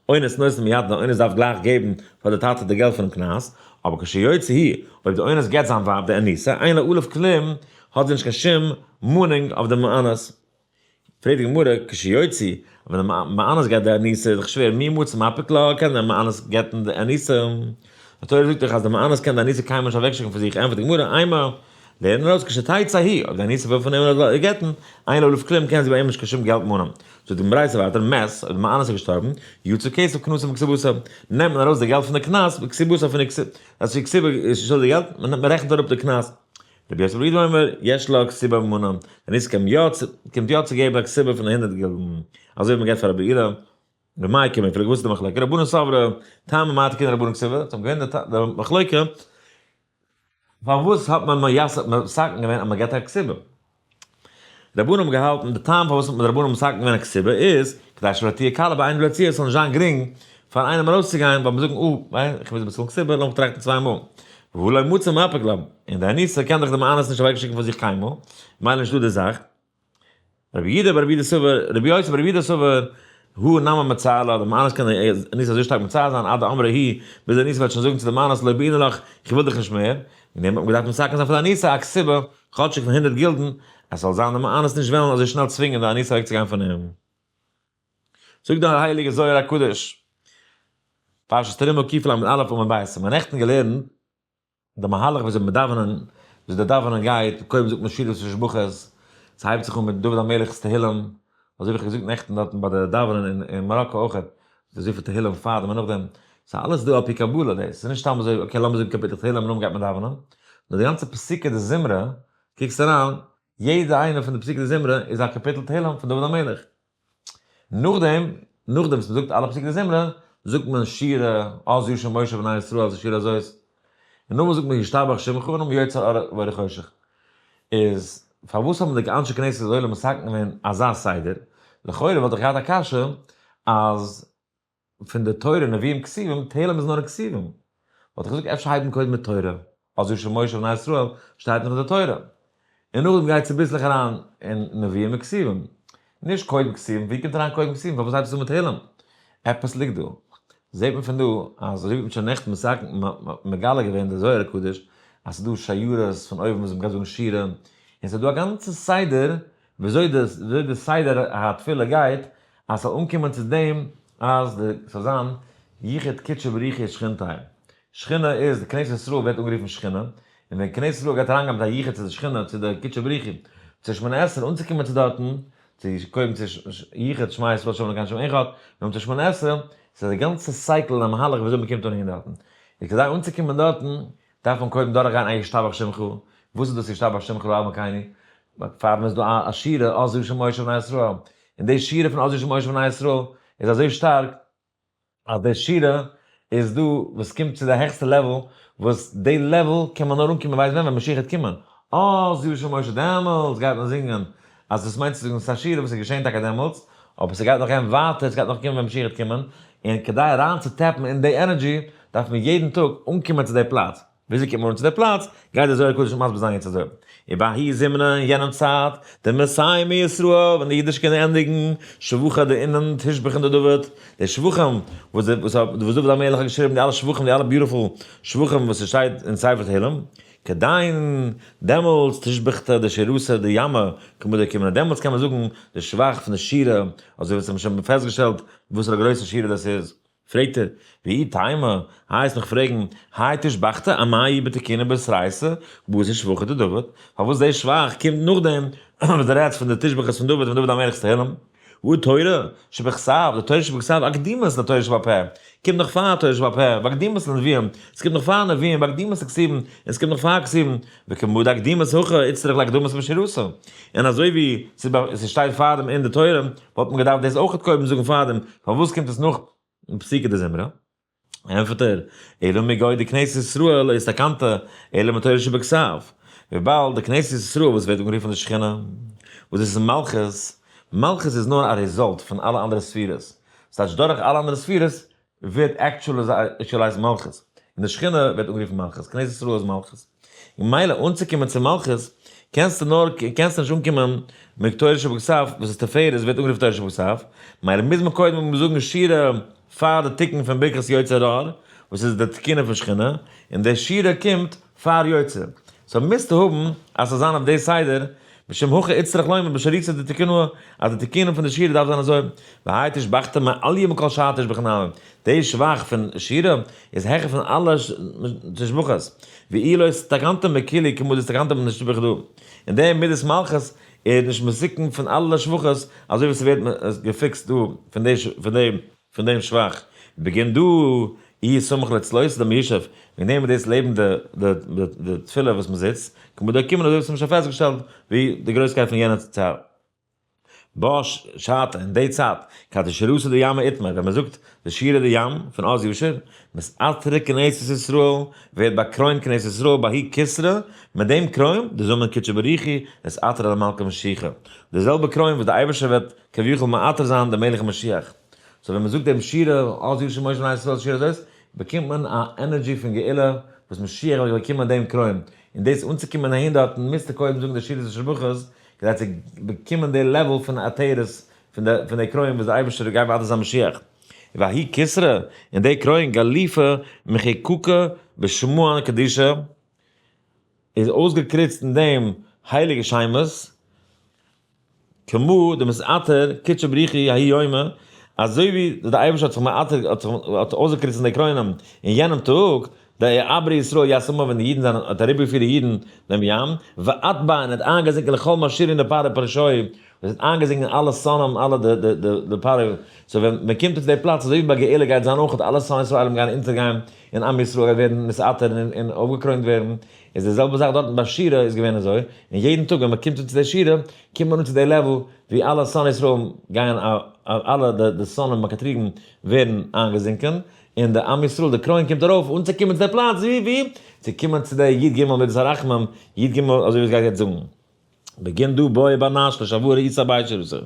אונס נותן מיד, די אונס דארף גלייך געבן פאר די טאטע די געלט פונעם קנס, אבער כשיוציא הוא, אויב די אונס געבט זיין ווייב די אנוסה, אין לה עליו כלום, האט זי נישט קיין שום מאנונג אויף דעם מאנס. פרעגט די גמרא, כשיוציא, ווען די מאנס געבט די אנוסה איז דאך שווער, מי מצי מפיק לה, קען דער מאנס גט'ן די אנוסה? די תורה זאגט דאך אז די מאנס קען די אנוסה קיינמאל נישט אוועקשיקן פון זיך, ענטפערט די גמרא, אימא, לערן ארויס כשתצא היא, אויב די אנוסה וויל פון אים גט'ן, אין לה עליו כלום קען זי ביי אים נישט קיין שום געלט מאנען. זאגט די ברייתא ווייטער, מת, אויב די מאנס איז געשטארבן, יצא כסף קנסו מכתובתה, נעמט מען ארויס די געלט פון די קנס, מכתובתה פון די כתובה, אז די כתובה איז שוין די געלט, מען רעכנט אראפ די קנס. רבי יוסי ברבי יהודה אומר, יש לה כתובה מנה, די אנוסה קומט יא צו געבן א כתובה פון 100 גילדן, אזוי ווי מען געבט פאר רבי אילא, במאי קמפלגי, וואס איז די מחלוקה? רבנן סברי, טעמא מאי תקנו רבנן כתובה, זיי האבן געווען די מחלוקה, פארוואס האט מען מתקן געווען אז מען געבט א כתובה? רבנן האבן געהאלטן, די טעם פארוואס האט מען די רבנן מתקן געווען א כתובה איז, כדי שלא תהיה קלה בעיניו להוציאה, עס זאל נישט זיין גרינג פאר איינעם ארויסצוגיין, ווייל מען זאגן, אה, איך מוז באצאלן כתובה, לאמיך טראכטן צוויי מאל. והא לא מצי מפיק לה, און די אנוסה קען דאך די מאנס נישט אוועקשיקן פון זיך קיינמאל, מילא נישטא די זאך. רבי יהודה ברבי יהודה סבר, רבי יוסי ברבי יהודה סבר, הא נמי מצער לה, די מאנס קען די אנוסה אזוי שטארק מצער זיין, עד דאמרה היא, ביז די אנוסה וועט שוין זאגן צו די מאנס לא בעינא לך, איך וויל דיך נישט מער, וועגן דעם האט מען געדארפט מתקן זיין פאר די אנוסה א כתובה, כאטשיג פון 100 גילדן, עס זאל זיין די מאנס נישט וועלן אזוי שנעל צווינגען די אנוסה אוועקצוגיין פון אים. זאגט דער הייליגער זוהר הקדוש, פרשת תרומה קל"א עמוד ב', האט מען נעכטן געלערנט די מהלך וויאזוי מען דאווענען, וויאזוי די דאווענען גייט, קודם זאגט מען שירות ותשבחות, ס'הייבט זיך אן מיט דוד המלך'ס תהילים, אזוי ווי איך האב געזאגט נעכטן דארטן ביי די דאווענען אין מאראקא אויך, אזויפיל תהילים פארדעם און נאכדעם, ס'איז אלעס דא על פי קבלה דאס, ס'איז נישט סתם אזוי okay לאמיר זאגן קאפיטל תהילים און נאכדעם גייט מען דאווענען, נאר די גאנצע פסוקי דזמרה, קוקסט אריין, יעדע איינע פון די פסוקי דזמרה איז א קאפיטל תהילים פון דוד המלך. נאכדעם, נאכדעם וואס מ'זאגט אלע פסוקי דזמרה, זאגט מען שירה, אז ישיר משה בני ישראל אז שירה הזאת, און נאכדעם זאגט מען ישתבח שמך און נאכדעם יוצר אור ואור חושך. איז. פארוואס האבן די אנשי כנסת הגדולה מתקן געווען אזא סדר? לכאורה וואלט איך געהאט א קשיא אז פון די תורה נביאים כתובים, תהלים איז נאר כתובים. וואלט איך געזאגט אפשר הייבט מען קודם מיט תורה, אז ישיר משה ובני ישראל שטייט נאך אין די תורה. און נאכדעם גייט צוביסלעך אריין אין נביאים און כתובים. נישט קודם כתובים, ווי קומט אריין קודם כתובים? פארוואס הייבסטו אן מיט תהלים? עפעס ליגט דא. זעט מען פון דא אז אזוי ווי מ'האט שוין נעכטן מגלה געווען די זוהר הקדוש אז ס'איז דא שיירות פון אויבן וואס מ'גייט זאגן שירה, און ס'איז דא א גאנצע סדר וויאזוי די סדר התפילה גייט אז ס'זאל אנקומען צו דעם אז די ס'זאל זיין יחוד קודשא בריך הוא ושכינתיה. שכינה איז, די כנסת ישראל ווערט אנגערופן שכינה, און ווען כנסת ישראל גייט אריינגיין מיט א יחוד צו די שכינה, צו די קודשא בריך הוא, צו שמונה עשרה, אנצוקומען צו דארטן, צו קודם צו יחוד שמע ישראל ה' אלקינו ה' אחד, נאכדעם צו שמונה עשרה, ס'איז די גאנצע cycle און א מהלך וויאזוי מ'קומט אן אהין דארטן. איז כדי אנצוקומען דארטן, דארף מען קודם דורכגיין א ישתבח שמך, וואס איז דאס ישתבח שמך לעד מקייני? פארדעם איז דא א שירה אז ישיר משה ובני ישראל, און די שירה פון אז ישיר משה ובני ישראל איז אזוי שטארק, אז די שירה איז דא וואס קומט צו די העכסטע level, וואס די level קען מען נאר אנקומען ווייסט ווען? ווען משיח וועט קומען, אז ישיר משה דעמאלטס גייט מען זינגען, אז דאס מיינט צו זאגן ס'איז א שירה וואס איז געשען טאקע דעמאלטס, אבער ס'גייט נאך גיין ווייטער, ס'גייט נאך קומען ווען משיח וועט קומען, און כדי אריין צו tap ן אין די energy, דארף מען יעדן טאג אנקומען צו די פלאץ. וויאזוי קומט מען אן צו די פלאץ? גייט דער זוהר הקדוש מסביר זיין יעצט אזוי, ובההוא זמנא אין יענעם צייט, דמסיימי ישראל, ווען די אידישע קינדער ענדיגן, שבחא דאינון תושבחין דדוד, די שבחים וואס דוד המלך האט געשריבן, די אלע שבחים, די אלע beautiful שבחים וואס ס'שטייט אין ספר תהלים, כדין, דעמאלטס תושבחתא דשירתא דימא כמה דאוקימנא, דעמאלטס קען מען זאגן די שבח פון די שירה, אזוי ווי עס האט מען שוין פעסטגעשטעלט וואסערע גרויסע שירה דאס איז. פרעגט ער, ואי תימא, הייסט מיך פרעגן, האי תושבחתא אמאי בתקונא בתרייתא, בתר שבחא דדוד, פארוואס די שבח קומט נאכדעם וואס דו רעדסט פון די תשבחות פון דוד פון דוד המלך'ס תהלים? והא תורה שבכתב, די תורה שבכתב אקדימת לתורה שבעל פה, קומט נאך פאר תורה שבעל פה, ואקדימת לנביאים, עס קומט נאך פאר נביאים, ואקדימת לכתובים, און עס קומט נאך פאר כתובים, וכמה דאקדימת הכא איצטריך לאקדמות בשירתא, און אזוי ווי ס'שטייט פארדעם אין די תורה, וואלט מען געדארפט דאס אויך קודם זאגן פארדעם, פארוואס קומט עס נאך פסוקי דזמרה? ענטפערט ער, אלא מגו דכנסת ישראל לא אתתקנתא אלא מתורה שבכתב, וויבאלד די כנסת ישראל וואס ווערט אנגערופן די שכינה, וואס דאס איז מלכות, מלכות איז נאר א result פון אלע אנדערע ספירות, ס'טייטש דורך אלע אנדערע ספירות ווערט actualized מלכות, און די שכינה ווערט אנגערופן מלכות, כנסת ישראל איז מלכות, און מילא אנצוקומען צו מלכות קענסטו נאר קענסטו נישט אנקומען מיט תורה שבכתב וואס איז תפארת ווערט אנגערופן תורה שבכתב, מילא מוז מען קודם זאגן שירה פאר די תיקון פון ברכת יוצר אור וואס איז די תיקונה פון שכינה, און די שירה קומט פאר יוצר, so מוזטו האבן אז ס'זאל זיין אויף די סדר, משום הכי איצטריך לומר בשירתא דתיקונא אז די תיקונים פון די שירה דארף זיין אזוי, והאי תושבחתא מעליא מכל שאר תושבחין נמי, די שבח פון שירה איז העכער פון אלע תשבחות, ואי לא אתתקנתא בכולהו כמה דאתתקנת בתושבחא דא, און די מידת מלכות איז נישט מתוקן פון אלע שבחות אזוי ווי ס'ווערט געפיקסט דא פון די פון דעם שבח בגין דא איהו סמוך לצלותא דמיושב, וועגן דעם איז דאס לעבן די תפילה וואס מען זיצט, כמו דאוקימנא אזוי ווי עס האט מען שוין פעסטגעשטעלט ווי די גרויסקייט פון יענע צייט. בה שעתא אין די צייט, כד שירתא דימא איתמר, ווען מען זאגט די שירה דים פון אז ישיר, מתעטרא כנסת ישראל, ווערט באקרוינט כנסת ישראל בההוא כתרא, מיט דעם קרוין, דזמין קודשא בריך הוא, אתעטר למלכא משיחא, די זעלבע קרוין וואס די אייבערשטער וועט כביכול מעטר זיין דעם מלך משיח. so ווען מען זאגט דעם שירה, אז ישיר משה בני ישראל שירה זאת, באקומט מען א energy פון גאולה וואס משיח וועט באקומען דעם קרוין, און דאס אנצוקומען אהין דארטן מוזטו קודם זאגן די שירות ותשבחות כדי צו באקומען די level פון עטרת פון די פון די קרוין וואס די אייבערשטער גייט מעטר זיין משיח. וההוא כתרא, און די קרוין גליפא מחקוקא בשמהן קדישא, איז אויסגעקריצט אין דעם הייליגע שמות, כמו דמתעטר קודשא בריך הוא ההוא יומא, אזוי ווי דער אייבערשטער האט זיך מעטר האט זיך האט אויסגעקריצט אין די קרוינען אין יענעם טאג, דאעברי ישראל ית ימא ווען די אידן זענען האט אריבערגעפירט די אידן דעם ים, ואטבע און האט איינגעזינקען לכל משרירין דפרעה פרשוהי, וואס האט איינגעזינקען אלע שונאים אלע די די די די פרעה, so ווען מען קומט אויף די פלאץ אזוי ווי ביי גאולה גייט זיין אויך אלע שונאי ישראלים גייען אונטערגיין און עם ישראל גייט ווערן נתעטר און אויפגעקרוינט ווערן, איז די זעלבע זאך דארטן ביי שירה איז געווען אזוי, און יעדן טאג ווען מען קומט אן צו די שירה, קומט מען אן צו די level ווי אלע שונאי ישראל גייען אלע די שונאים מקטריגים ווערן איינגעזינקען, און די עם ישראל די קרוין קומט ארויף אנצוקומען צו די פלאץ ווי ווי? צו קומען צו די י ג מידת הרחמים, י ג אזוי ווי עס גייט יעצט זאגן. בגין דא בוי ביי נאש לשבוע ראיסה ביי שירסה.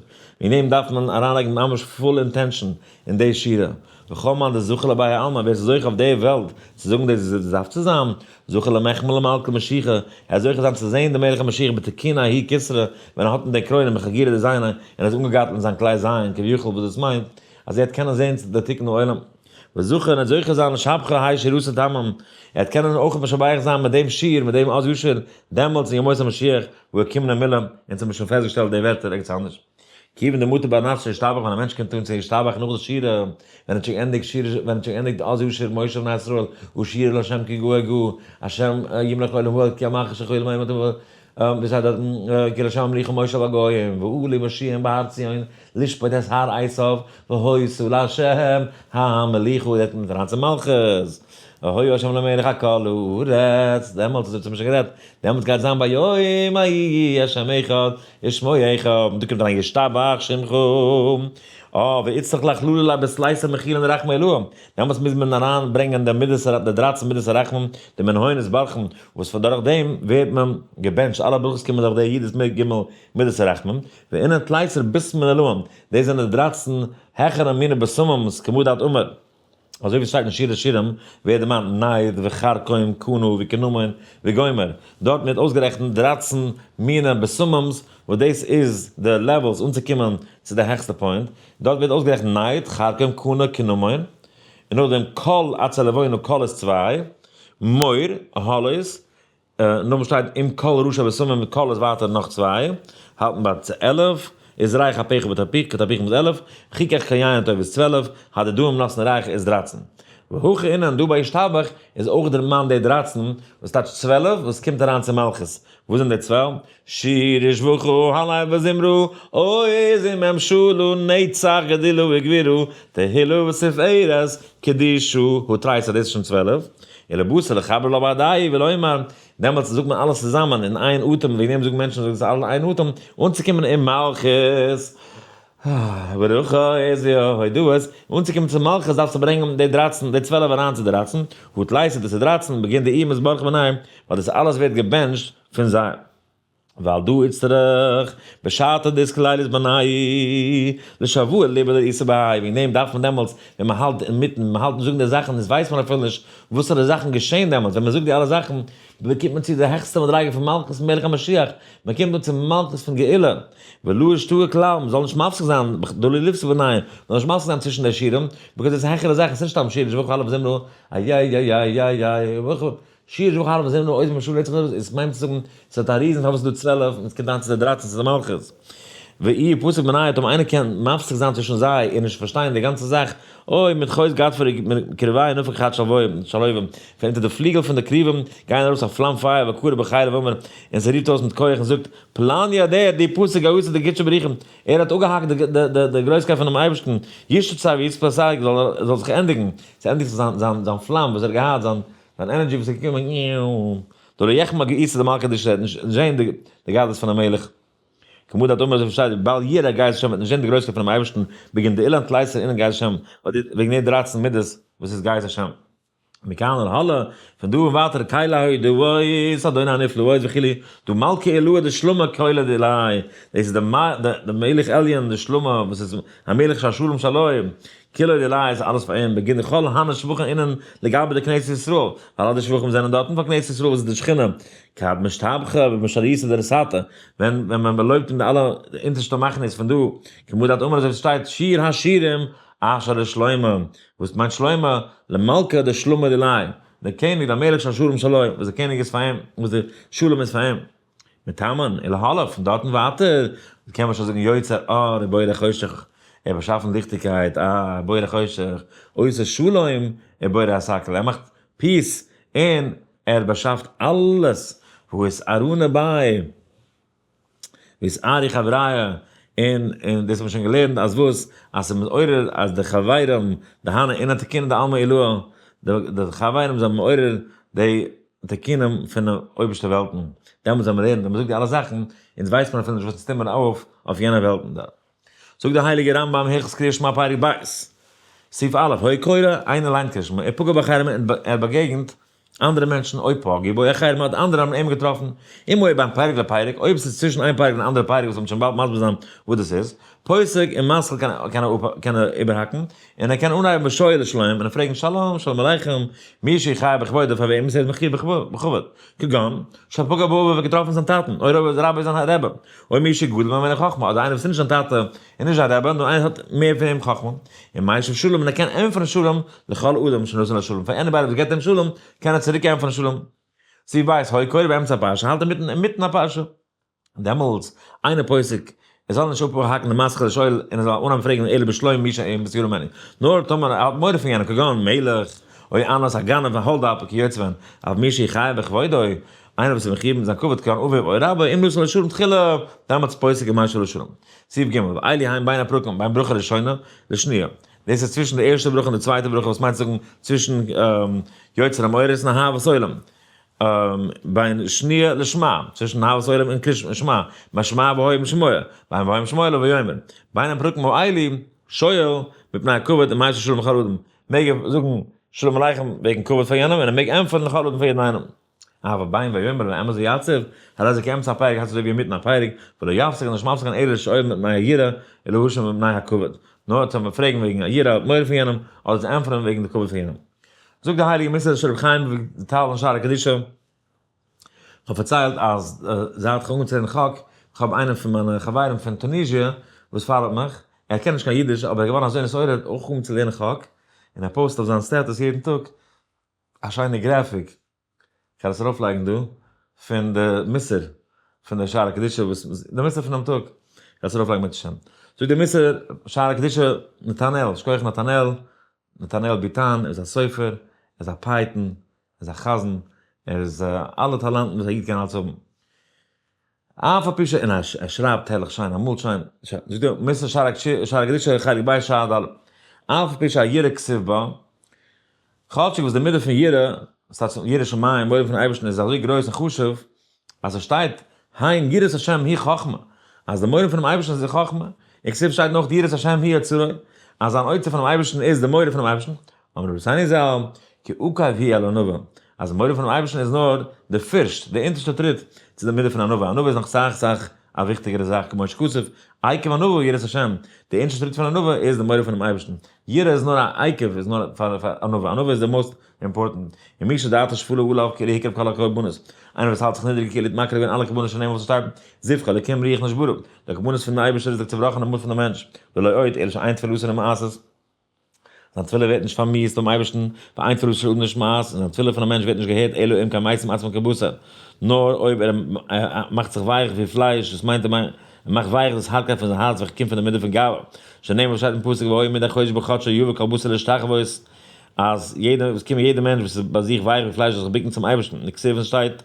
וועגן דעם דארף מען אריינלייגן ממש full intention אין די שירה. וכל מאן דזוכה לבאי עלמא, ווער ס'איז זוכה אויף די וועלט צו זאגן דאס איז דארף צו זיין, זוכה למחמל למלכה משיחא, ער איז זוכה זיין צו זען די מלך המשיח בתקין ההיא כסרא, ווען ער האט אין די קרוין און בחגירה די זיינע, און ער איז אנגעגארטלט אין זיין כלי זיין כביכול וואס דאס מיינט אז ער וועט קענען זען די תיקון העולם. וזוכה און ער וועט זוכה זיין לשבחא האי שירותא תמם, ער וועט קענען אויך משבח זיין מיט דעם שיר, מיט דעם אז ישיר, דעמאלטס אין ימות המשיח, וואו ער קומען אין מילא, אונז האבן שוין פעסטגעשטעלט די ווערטער ערגעץ אנדערש. כיוון דמותר בר נש להשתבח ווען א מענטש קומט אן צו השתבח נאך די שירה, ווען ער האט שוין געענדיגט שירה, ווען ער האט שוין געענדיגט אז ישיר משה בני ישראל, ושירו לה' כי גאה גאה, השם ימלך לעולם ועד כי המלך אשר חיל מים ווי שטייט דארטן, כי לה' המליכו משה בגוים, ועלו מושיעים בהר ציון, לשפוט את הר עשיו, והיתה לה' המליכו, דער קומט אריין צו מלכות, והיה ה' למלך על כל הארץ, דעמאלטס האט זיך שוין גערעדט, דעמאלטס גייט זיין ביום ההוא השם אחד ושמו אחד, דא קומט אריין ישתבח שמך, אה, ואיצטריך לאכללא ליה בסלייסא מכילן רחמי אלהים, דעמאלטס מוז מען אריין ברענגען די מידות די דרייצן מידות הרחמים, די מנהונות ברכן, וואס פון דורך דעם ווערט מען געבענטשט, אלע ברכות קומען דורך די י"ד ג' מידות הרחמים, ואינן תליסר בסמין אלהים, דאס זענען די דרייצן העכערע מיני בשמים, כמו דאת אמר. אזוי ווי עס שטייט אין שיר השירים ווערט דערמאנט נייד וכרכום קנה וקינמון וגומר, דארטן ווערט אויסגערעכנט 13 מיני בשמים'ס וואס דאס איז די levels אנצוקומען צו די העכסטע point, דארט ווערט אויסגערעכנט נייד, כרכום, קנה, קינמון, און נאכדעם כל עצי לבונה, כל איז צוויי, מור, אהלות, נאכדעם שטייט עם כל ראשי בשמים, כל איז ווייטער נאך צוויי, האלטן ביי צו 11, איז רייך הפכה בתפיך, כתפיך איז 11, חיכך כיין טוב איז 12, הדדוים נאסן רייך איז 13. והכא אינן דא ביי ישתבח איז אויך דערמאנט די 13, וואס טייטש 12, וואס קומט אריין צו מלכות. וואס זענען די 12? שיר ישבחו הלל וזמרו, אוי זמם שלו נצח גדילו וגבירו, תהילו ותפארת קדישו, הוא תריסר, דאס איז שוין 12. אלא בתר לחבר לא בהדאי ולא אמר, דעמאלטס זאגט מען אלעס צוזאמען אין איין אטעם, וועגן דעם זאגן מענטשן זאגן עס אלע אין איין אטעם, אנצוקומען אין מלכות. ברכה איז יא הודאות, אנצוקומען צום מלכות דארפסטו ברענגען די 13, די 12 אריין צו 13, הוא תלייסר דאס איז 13, בגין די אימהות ברוך בניהם, ווייל דאס אלעס ווערט געבענטשט פון זיי. ווייל דא איצטריך, בשעתא דאיסקלייליס בנאי, לשבוע ליבא דאיסא בהאי, וועגן דעם דארף מען דעמאלטס, ווען מען האלט אינמיטן, מען האלט אין זאגן די זאכן, דאס ווייסט מען אפילו נישט וואסערע זאכן געשען דעמאלטס, ווען מען זאגט די אלע זאכן, באקומט מען צו די העכסטע מדריגה פון מלכות מלך המשיח, מען קומט אן צום מלכות פון גאולה, ולא ישתהא כלל, מען זאל נישט מפסיק זיין, דלא ליפסק בנאי, מען זאל נישט מפסיק זיין צווישן די שירים, because דאס איז העכערע זאכן, עס איז נישט סתם שיר, שבח הלל וזמרה, איי איי איי איי איי איי, שיר שבח הלל וזמרה, אויב משול לעצט זיך, עס מיינט צו זאגן, עס האט א reason פארוואס ס'איז דא 12, און עס קומט אריין צו די 13 צו די מלכות. ואי פסוק בנאי, אויב איינער קען מפסיק זיין צווישן זיי און נישט פארשטיין די גאנצע זאך, אוי, מיט חויז גאטפריג, מיט קרבי נפק חד שלובים, פון אונטער די פליגל פון די קרובים גייען ארויס א פלאם פייער וקרא בחרב ואמר, און ס'רופט אויס מיט כח און זאגט, פלניא דער, די פסוק גאותה די קודשא בריך הוא, ער האט אפגעהאקט די גרויסקייט פונעם אייבערשטן, ישצא ויתפסק, זאל זיך ענדיגן, ס'ענדיגט זיך זיין פלאם וואס ער האט געהאט, זיין energy וואס איז געקומען, דלא יחמא גאיסא דמלכא דשרעט, נישט זען די גדלות פונעם מלך. כמו דאת אמר אזוי פארשטייט בל ירא גאות השם וועט נישט זען די גרויסקייט פונעם אייבערשטן בגין דאילן תליסר אינען גאות השם, וועגן די 13 מידות וואס איז גאות השם. מכאן ולהלאה, פון דא און ווייטער קיילה הוי דוואיס אדוני הנפלאות וכו', דא מלכי אלוה דשלמה קהלה דאלי, דאס איז די מלך עליון דשלמה וואס איז המלך שהשלום שלום, כולו דיליה איז אלעס פאר אים, בגין כל הנה שבחין אינן לגבי די כנסת ישראל, ווייל אלע די שבחים זענען דארטן פאר כנסת ישראל וואס איז די שכינה, כד משתבחא ובמשריתא דרסתא, ווען מען באלויבט אים די אלע אונטערשטע מחנות פון דא, כמו דאת אמר אזוי ווי ס'שטייט שיר השירים אשר לשלמה, וואס מיינט שלמה? למלכא דשלמה דיליה, דער קעניג דער מלך שהשלום שלו, וואס דער קעניג איז פאר אים, וואס דער שלום איז פאר אים. מתמן ולהלאה, פון דארטן ווייטער, קען מען שוין זאגן יוצר אור ובורא חושך, ער באשאפן ליכטיגקייט, אה, בורא חושך, עושה שלום, ובורא הסכל, ער מאכט peace, און ער באשאפט אלעס, והוא אתערנא ביה, ואתערו חבריא, און דאס האט מען שוין געלערנט אז וואס, אז ס'איז מעורר אז די חברים, די הנה אינן תקינא דעלמא עילאה, די חברים זענען מעורר די תיקונים פון די אויבערשטע וועלטן, דעמאלטס ווען מ'לערנט און מ'זאגט די אלע זאכן, אונז ווייסט מען אפילו נישט וואס אונז טוט מען אויף אויף יענע וועלטן דארט. זאגט דער הייליגער רמב ם הלכות קריאת שמע פרק ב', סעיף א', הוי קורא, איינער ליינט קריאת שמע, ער פגע בחרם און ער באגעגנט אנדערע מענטשן, אויב פגעו בו אחרים האט אנדערע האבן אים געטראפן, אם היה בין פרק לפרק, אויב ס'איז צווישן איין פרק און אנדערע פרק וואס מ'וועט שוין באלד מסביר זיין וואס דאס איז, פוסק און מתחיל קען ער איבערהאקן, און ער קען אנהייבן ושואל לשלום און פרעגן שלום, שלום עליכם, מי שחייב בכבודו פאר וועם איז ער מחויב בכבוד, כגון, שפגע באביו האט געטראפן זיין טאטן, או רבו רבי זיין רבי, או מי שגדול ממנו חכמה, אדער איינער וואס איז נישט זיין טאטע און נישט זיין רבי, נאר איינער האט מער פון אים חכמה, און משיב שלום און ער קען ענטפערן שלום לכל אדם שנתן לו שלום, פאר anybody וואס געבט אים שלום קען ער צוריק ענטפערן שלום. סעיף ב', היה קורא באמצע הפרשה, האלט אינמיטן אינמיטן א פרשה. דעמאלטס, אינו פוסק, ער זאל נישט אפהאקן די מתחיל ושואל און ער זאל אנהייבן פרעגן אלא בשלום מי שאין מסוגל ממנו. נאר טאמער ער האט מורא פון יענעם כגון מלך, או אנס א גנב א hold up כיוצא בהן, אבל מי שחייב בכבודו, איינער וואס איז מחויב מיט זיין כבוד כגון אביו או רבו, אם נתן לו שלום תחילה, דעמאלטס פוסק ומשיב לו שלום. סעיף ג', ואלו הן בין הפרקים, בין ברכה ראשונה לשניה. דאס איז צווישן די ערשטע ברכה און די צווייטע ברכה וואס מיינט זאגן צווישן יוצר המאורות און אהבת עולם. בין שניה לשמע, צווישן אהבת עולם און קריאת שמע, בין שמע והיה אם שמוע, בין והיה אם שמוע לויאמר, בין הפרקים האלו שואל מפני הכבוד ומשיב שלום לכל אדם, מעג ער זאגן שלום עליכם וועגן כבוד פאר יענעם און ער מעג ענטפערן לכל אדם פאר יעדן איינעם. אבל בין ויאמר לאמת ויציב, הרי זה כאמצע הפרק הייסט אזוי ווי אינמיטן א פרק, ולא יפסיק און נישט מפסיק זיין אלא לשאול מפני היראה ולהשיב מפני הכבוד, נאר צו פרעגן וועגן א יראה מורא פון יענעם, אדער צו ענטפערן וועגן די כבוד פון יענעם. זאגט די הייליגע מוסר של רבי חיים וויטאל אין שערי קדושה, כ'האב פארציילט אז זייט כ'האב אנגעהויבן צו לערנען חק, כ'האב איינעם פון מיינע חברים פון טוניזיע וואס follow ט מיך, ער קען נישט קיין אידיש אבער ער איז געווארן אזוי נתעורר אויך אנגעהויבן צו לערנען חק, און ער post אויף זיין status יעדן טאג א שיינע graphic, כ'וועל עס ארויפלייגן דא, פון די מוסר פון די שערי קדושה וואס די מוסר פונעם טאג, כ'וועל עס ארויפלייגן בעזרת השם. זאגט די מוסר שערי קדושה נתנאל, שכוח נתנאל, נתנאל ביטאן, ער איז א סופר, ער איז א פייטן, ער איז א חזן, ער איז אלע טאלאנטן וואס א איד קען אלץ האבן. אף על פי ש, און ער שרייבט הערליך שיין, ער מאלט שיין, זאגט דער מוסר שערי קדושה חלק ב' שער ד', אף על פי שהיראה כתיב בה, כאטשיג וואס די מידה פון יראה, ס'טייטש יראת שמים, מורא פון אייבערשטן איז אזוי גרויס און חשוב, אז עס שטייט, הן יראת השם היא חכמה, אז די מורא פונעם אייבערשטן איז די חכמה, און כתיב שטייט נאך יראת השם היא אוצרו, אז זיין אוצר פונעם אייבערשטן איז די מורא פונעם אייבערשטן, אמרו רבותינו ז"ל, כי עקב היא אל ענווה, אז די מורא פונעם אייבערשטן איז נאר די first, די אונטערשטע טריט צו די מידה פון ענווה, ענווה איז נאך סאך סאך א וויכטיגערע זאך, כמו שכתוב, עקב ענווה יראת השם, די אונטערשטע טריט פון ענווה איז די מורא פונעם אייבערשטן, יראה איז נאר א עקב, איז נאר פאר ענווה, ענווה איז די most important, און מי שדעתו שפלה עליו כאילו הקריב כל הקרבנות, איינער וואס האלט זיך נידריג כאילו האט מקריב געווען אלע קרבנות שנאמר וואס עס שטייט, זבחי אלקים רוח נשברה, די קרבנות פון די אייבערשטער איז די צובראכענע מוט פון די מענטש, ולא עוד אלא שאין תפילתו נמאסת, זיין תפילה ווערט נישט פארמיאוסט ביים אייבערשטן, ואין תפילתו של אדם נשמעת, און זיין תפילה פון א מענטש ווערט נישט געהערט אלא אם כן משים עצמו כבשר, נאר אויב ער מאכט זיך ווייך ווי פלייש, דאס מיינט ער מאכט ווייך דאס הארטקייט פון זיין הארץ וועלכע קומט פון די מידה פון גאווה, שנאמר וואס שטייט אין פסוק והיה מדי חודש בחדשו יבא כל בשר להשתחוות, אז יעדער וואס קומט יעדער מענטש וואס איז ביי זיך ווייך ווי פלייש זאל זיך בוקן צום אייבערשטן, וכתיב וואס שטייט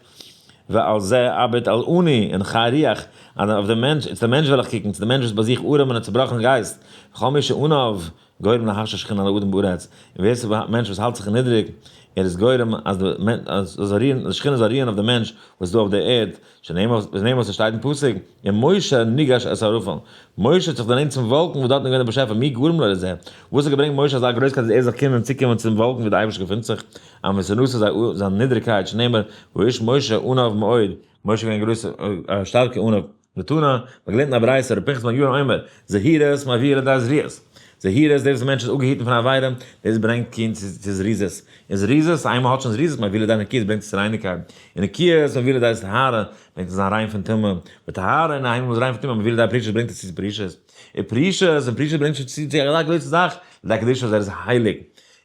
ועל זה אביט אל עני און חי רוח, אז אויף דעם מענטש, צו דעם מענטש וועל איך קוקן, צו דעם מענטש וואס איז ביי זיך ארעם און א צובראכן גייסט, וכל מי שעניו גורם להשרות שכינה על האדם בארץ, און ווער ס'איז א מענטש וואס האלט זיך נידריג, ער איז גורם אז די שכינה זאל רוען אויף דעם מענטש וואס איז דא אויף דער ערד, שנאמר וואס עס שטייט אין פסוק, ומשה ניגש את הערפל, משה האט זיך דערנענט צום וואלקן וואס דארטן איז געווען דער באשעפער, מי גרם לו לזה, וואס האט געברענגט משה אזא גרויסקייט אז ער זאל קומען צוקומען צום וואלקן וואו דער אייבערשטער געפינט זיך, ענוותנותו זיין נידריגקייט, שנאמר, והאיש משה עניו מאוד, משה איז געווען גרויס א שטארקע עניו. ותנא, מען האט געלערנט אין א ברייתא, רבי פנחס בן יאיר אומר, זהירות מביאה לידי זריזות. זהירות, דאס וואס א מענטש איז אפגעהיטן פון עבירה, דאס ברענגט קינד צו זריזות. און זריזות, איינמאל האט שוין זריזות, מביאה לידי נקיות, ברענגט עס צו רייניקייט. און נקיות, מביאה לידי טהרה, ברענגט עס זיין ריין פון טומאה. וטהרה, און איינמאל איז ריין פון טומאה, מביאה לידי פרישות, ברענגט עס צו פרישות. און פרישות, און פרישות ברענגט שוין צו אזא גרויסע זאך, לידי קדושה, אז ער איז הייליג.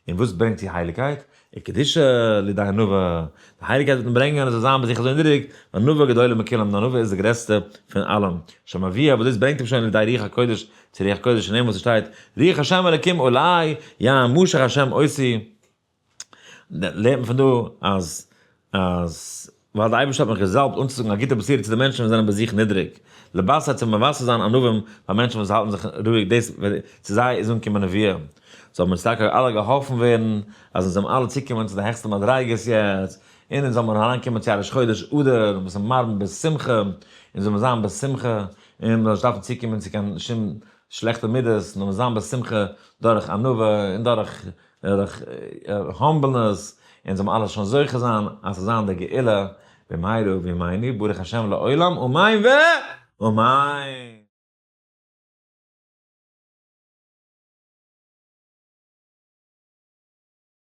און וואס ברענגט צו הייליגקייט? וקדושה לידי ענווה, די הייליגקייט וועט מען ברענגען עס זאל זיין ביי זיך אזוי נידעריג, וענווה גדולה מכולם, די ענווה איז די גרעסטע פון אלעם, שמביאה, וואס דאס ברענגט אים שוין לידי רוח הקודש, צו רוח הקודש, שנאמר וואס עס שטייט, רוח השם אלקים עלי, יען משח השם אותי, לערנט מען פון דא אז אז ווייל די אייבערשטער האט מיך געזאלבט אנצוזאגן א גוטע בשורה צו די מענטשן וואס זענען ביי זיך נידריג, לבשר צו מבשר זיין ענווים פאר מענטשן וואס האלטן זיך רואיג דאס צו זיי איז אנגעקומען נבואה, זאלן מיר טאקע אלע געהאלפן ווערן אז אונז זאלן אלע צוקומען צו די העכסטע מדריגות יעצט, און אונז זאל מיר אריינקומען צו א ראש חודש אדר וואס איז מרבין בשמחה, אונז זאל מיר זיין בשמחה, און מ'זאל נישט דארפן צוקומען צו קיין שום שלעכטע מידות, נאר מיר זיין בשמחה דורך ענווה און דורך דורך humbleness. אונז זאלן אלע שוין זוכה זיין אז ס'זאל זיין די גאולה במהרה ובימינו ברוך השם לעולם אמן ואמן.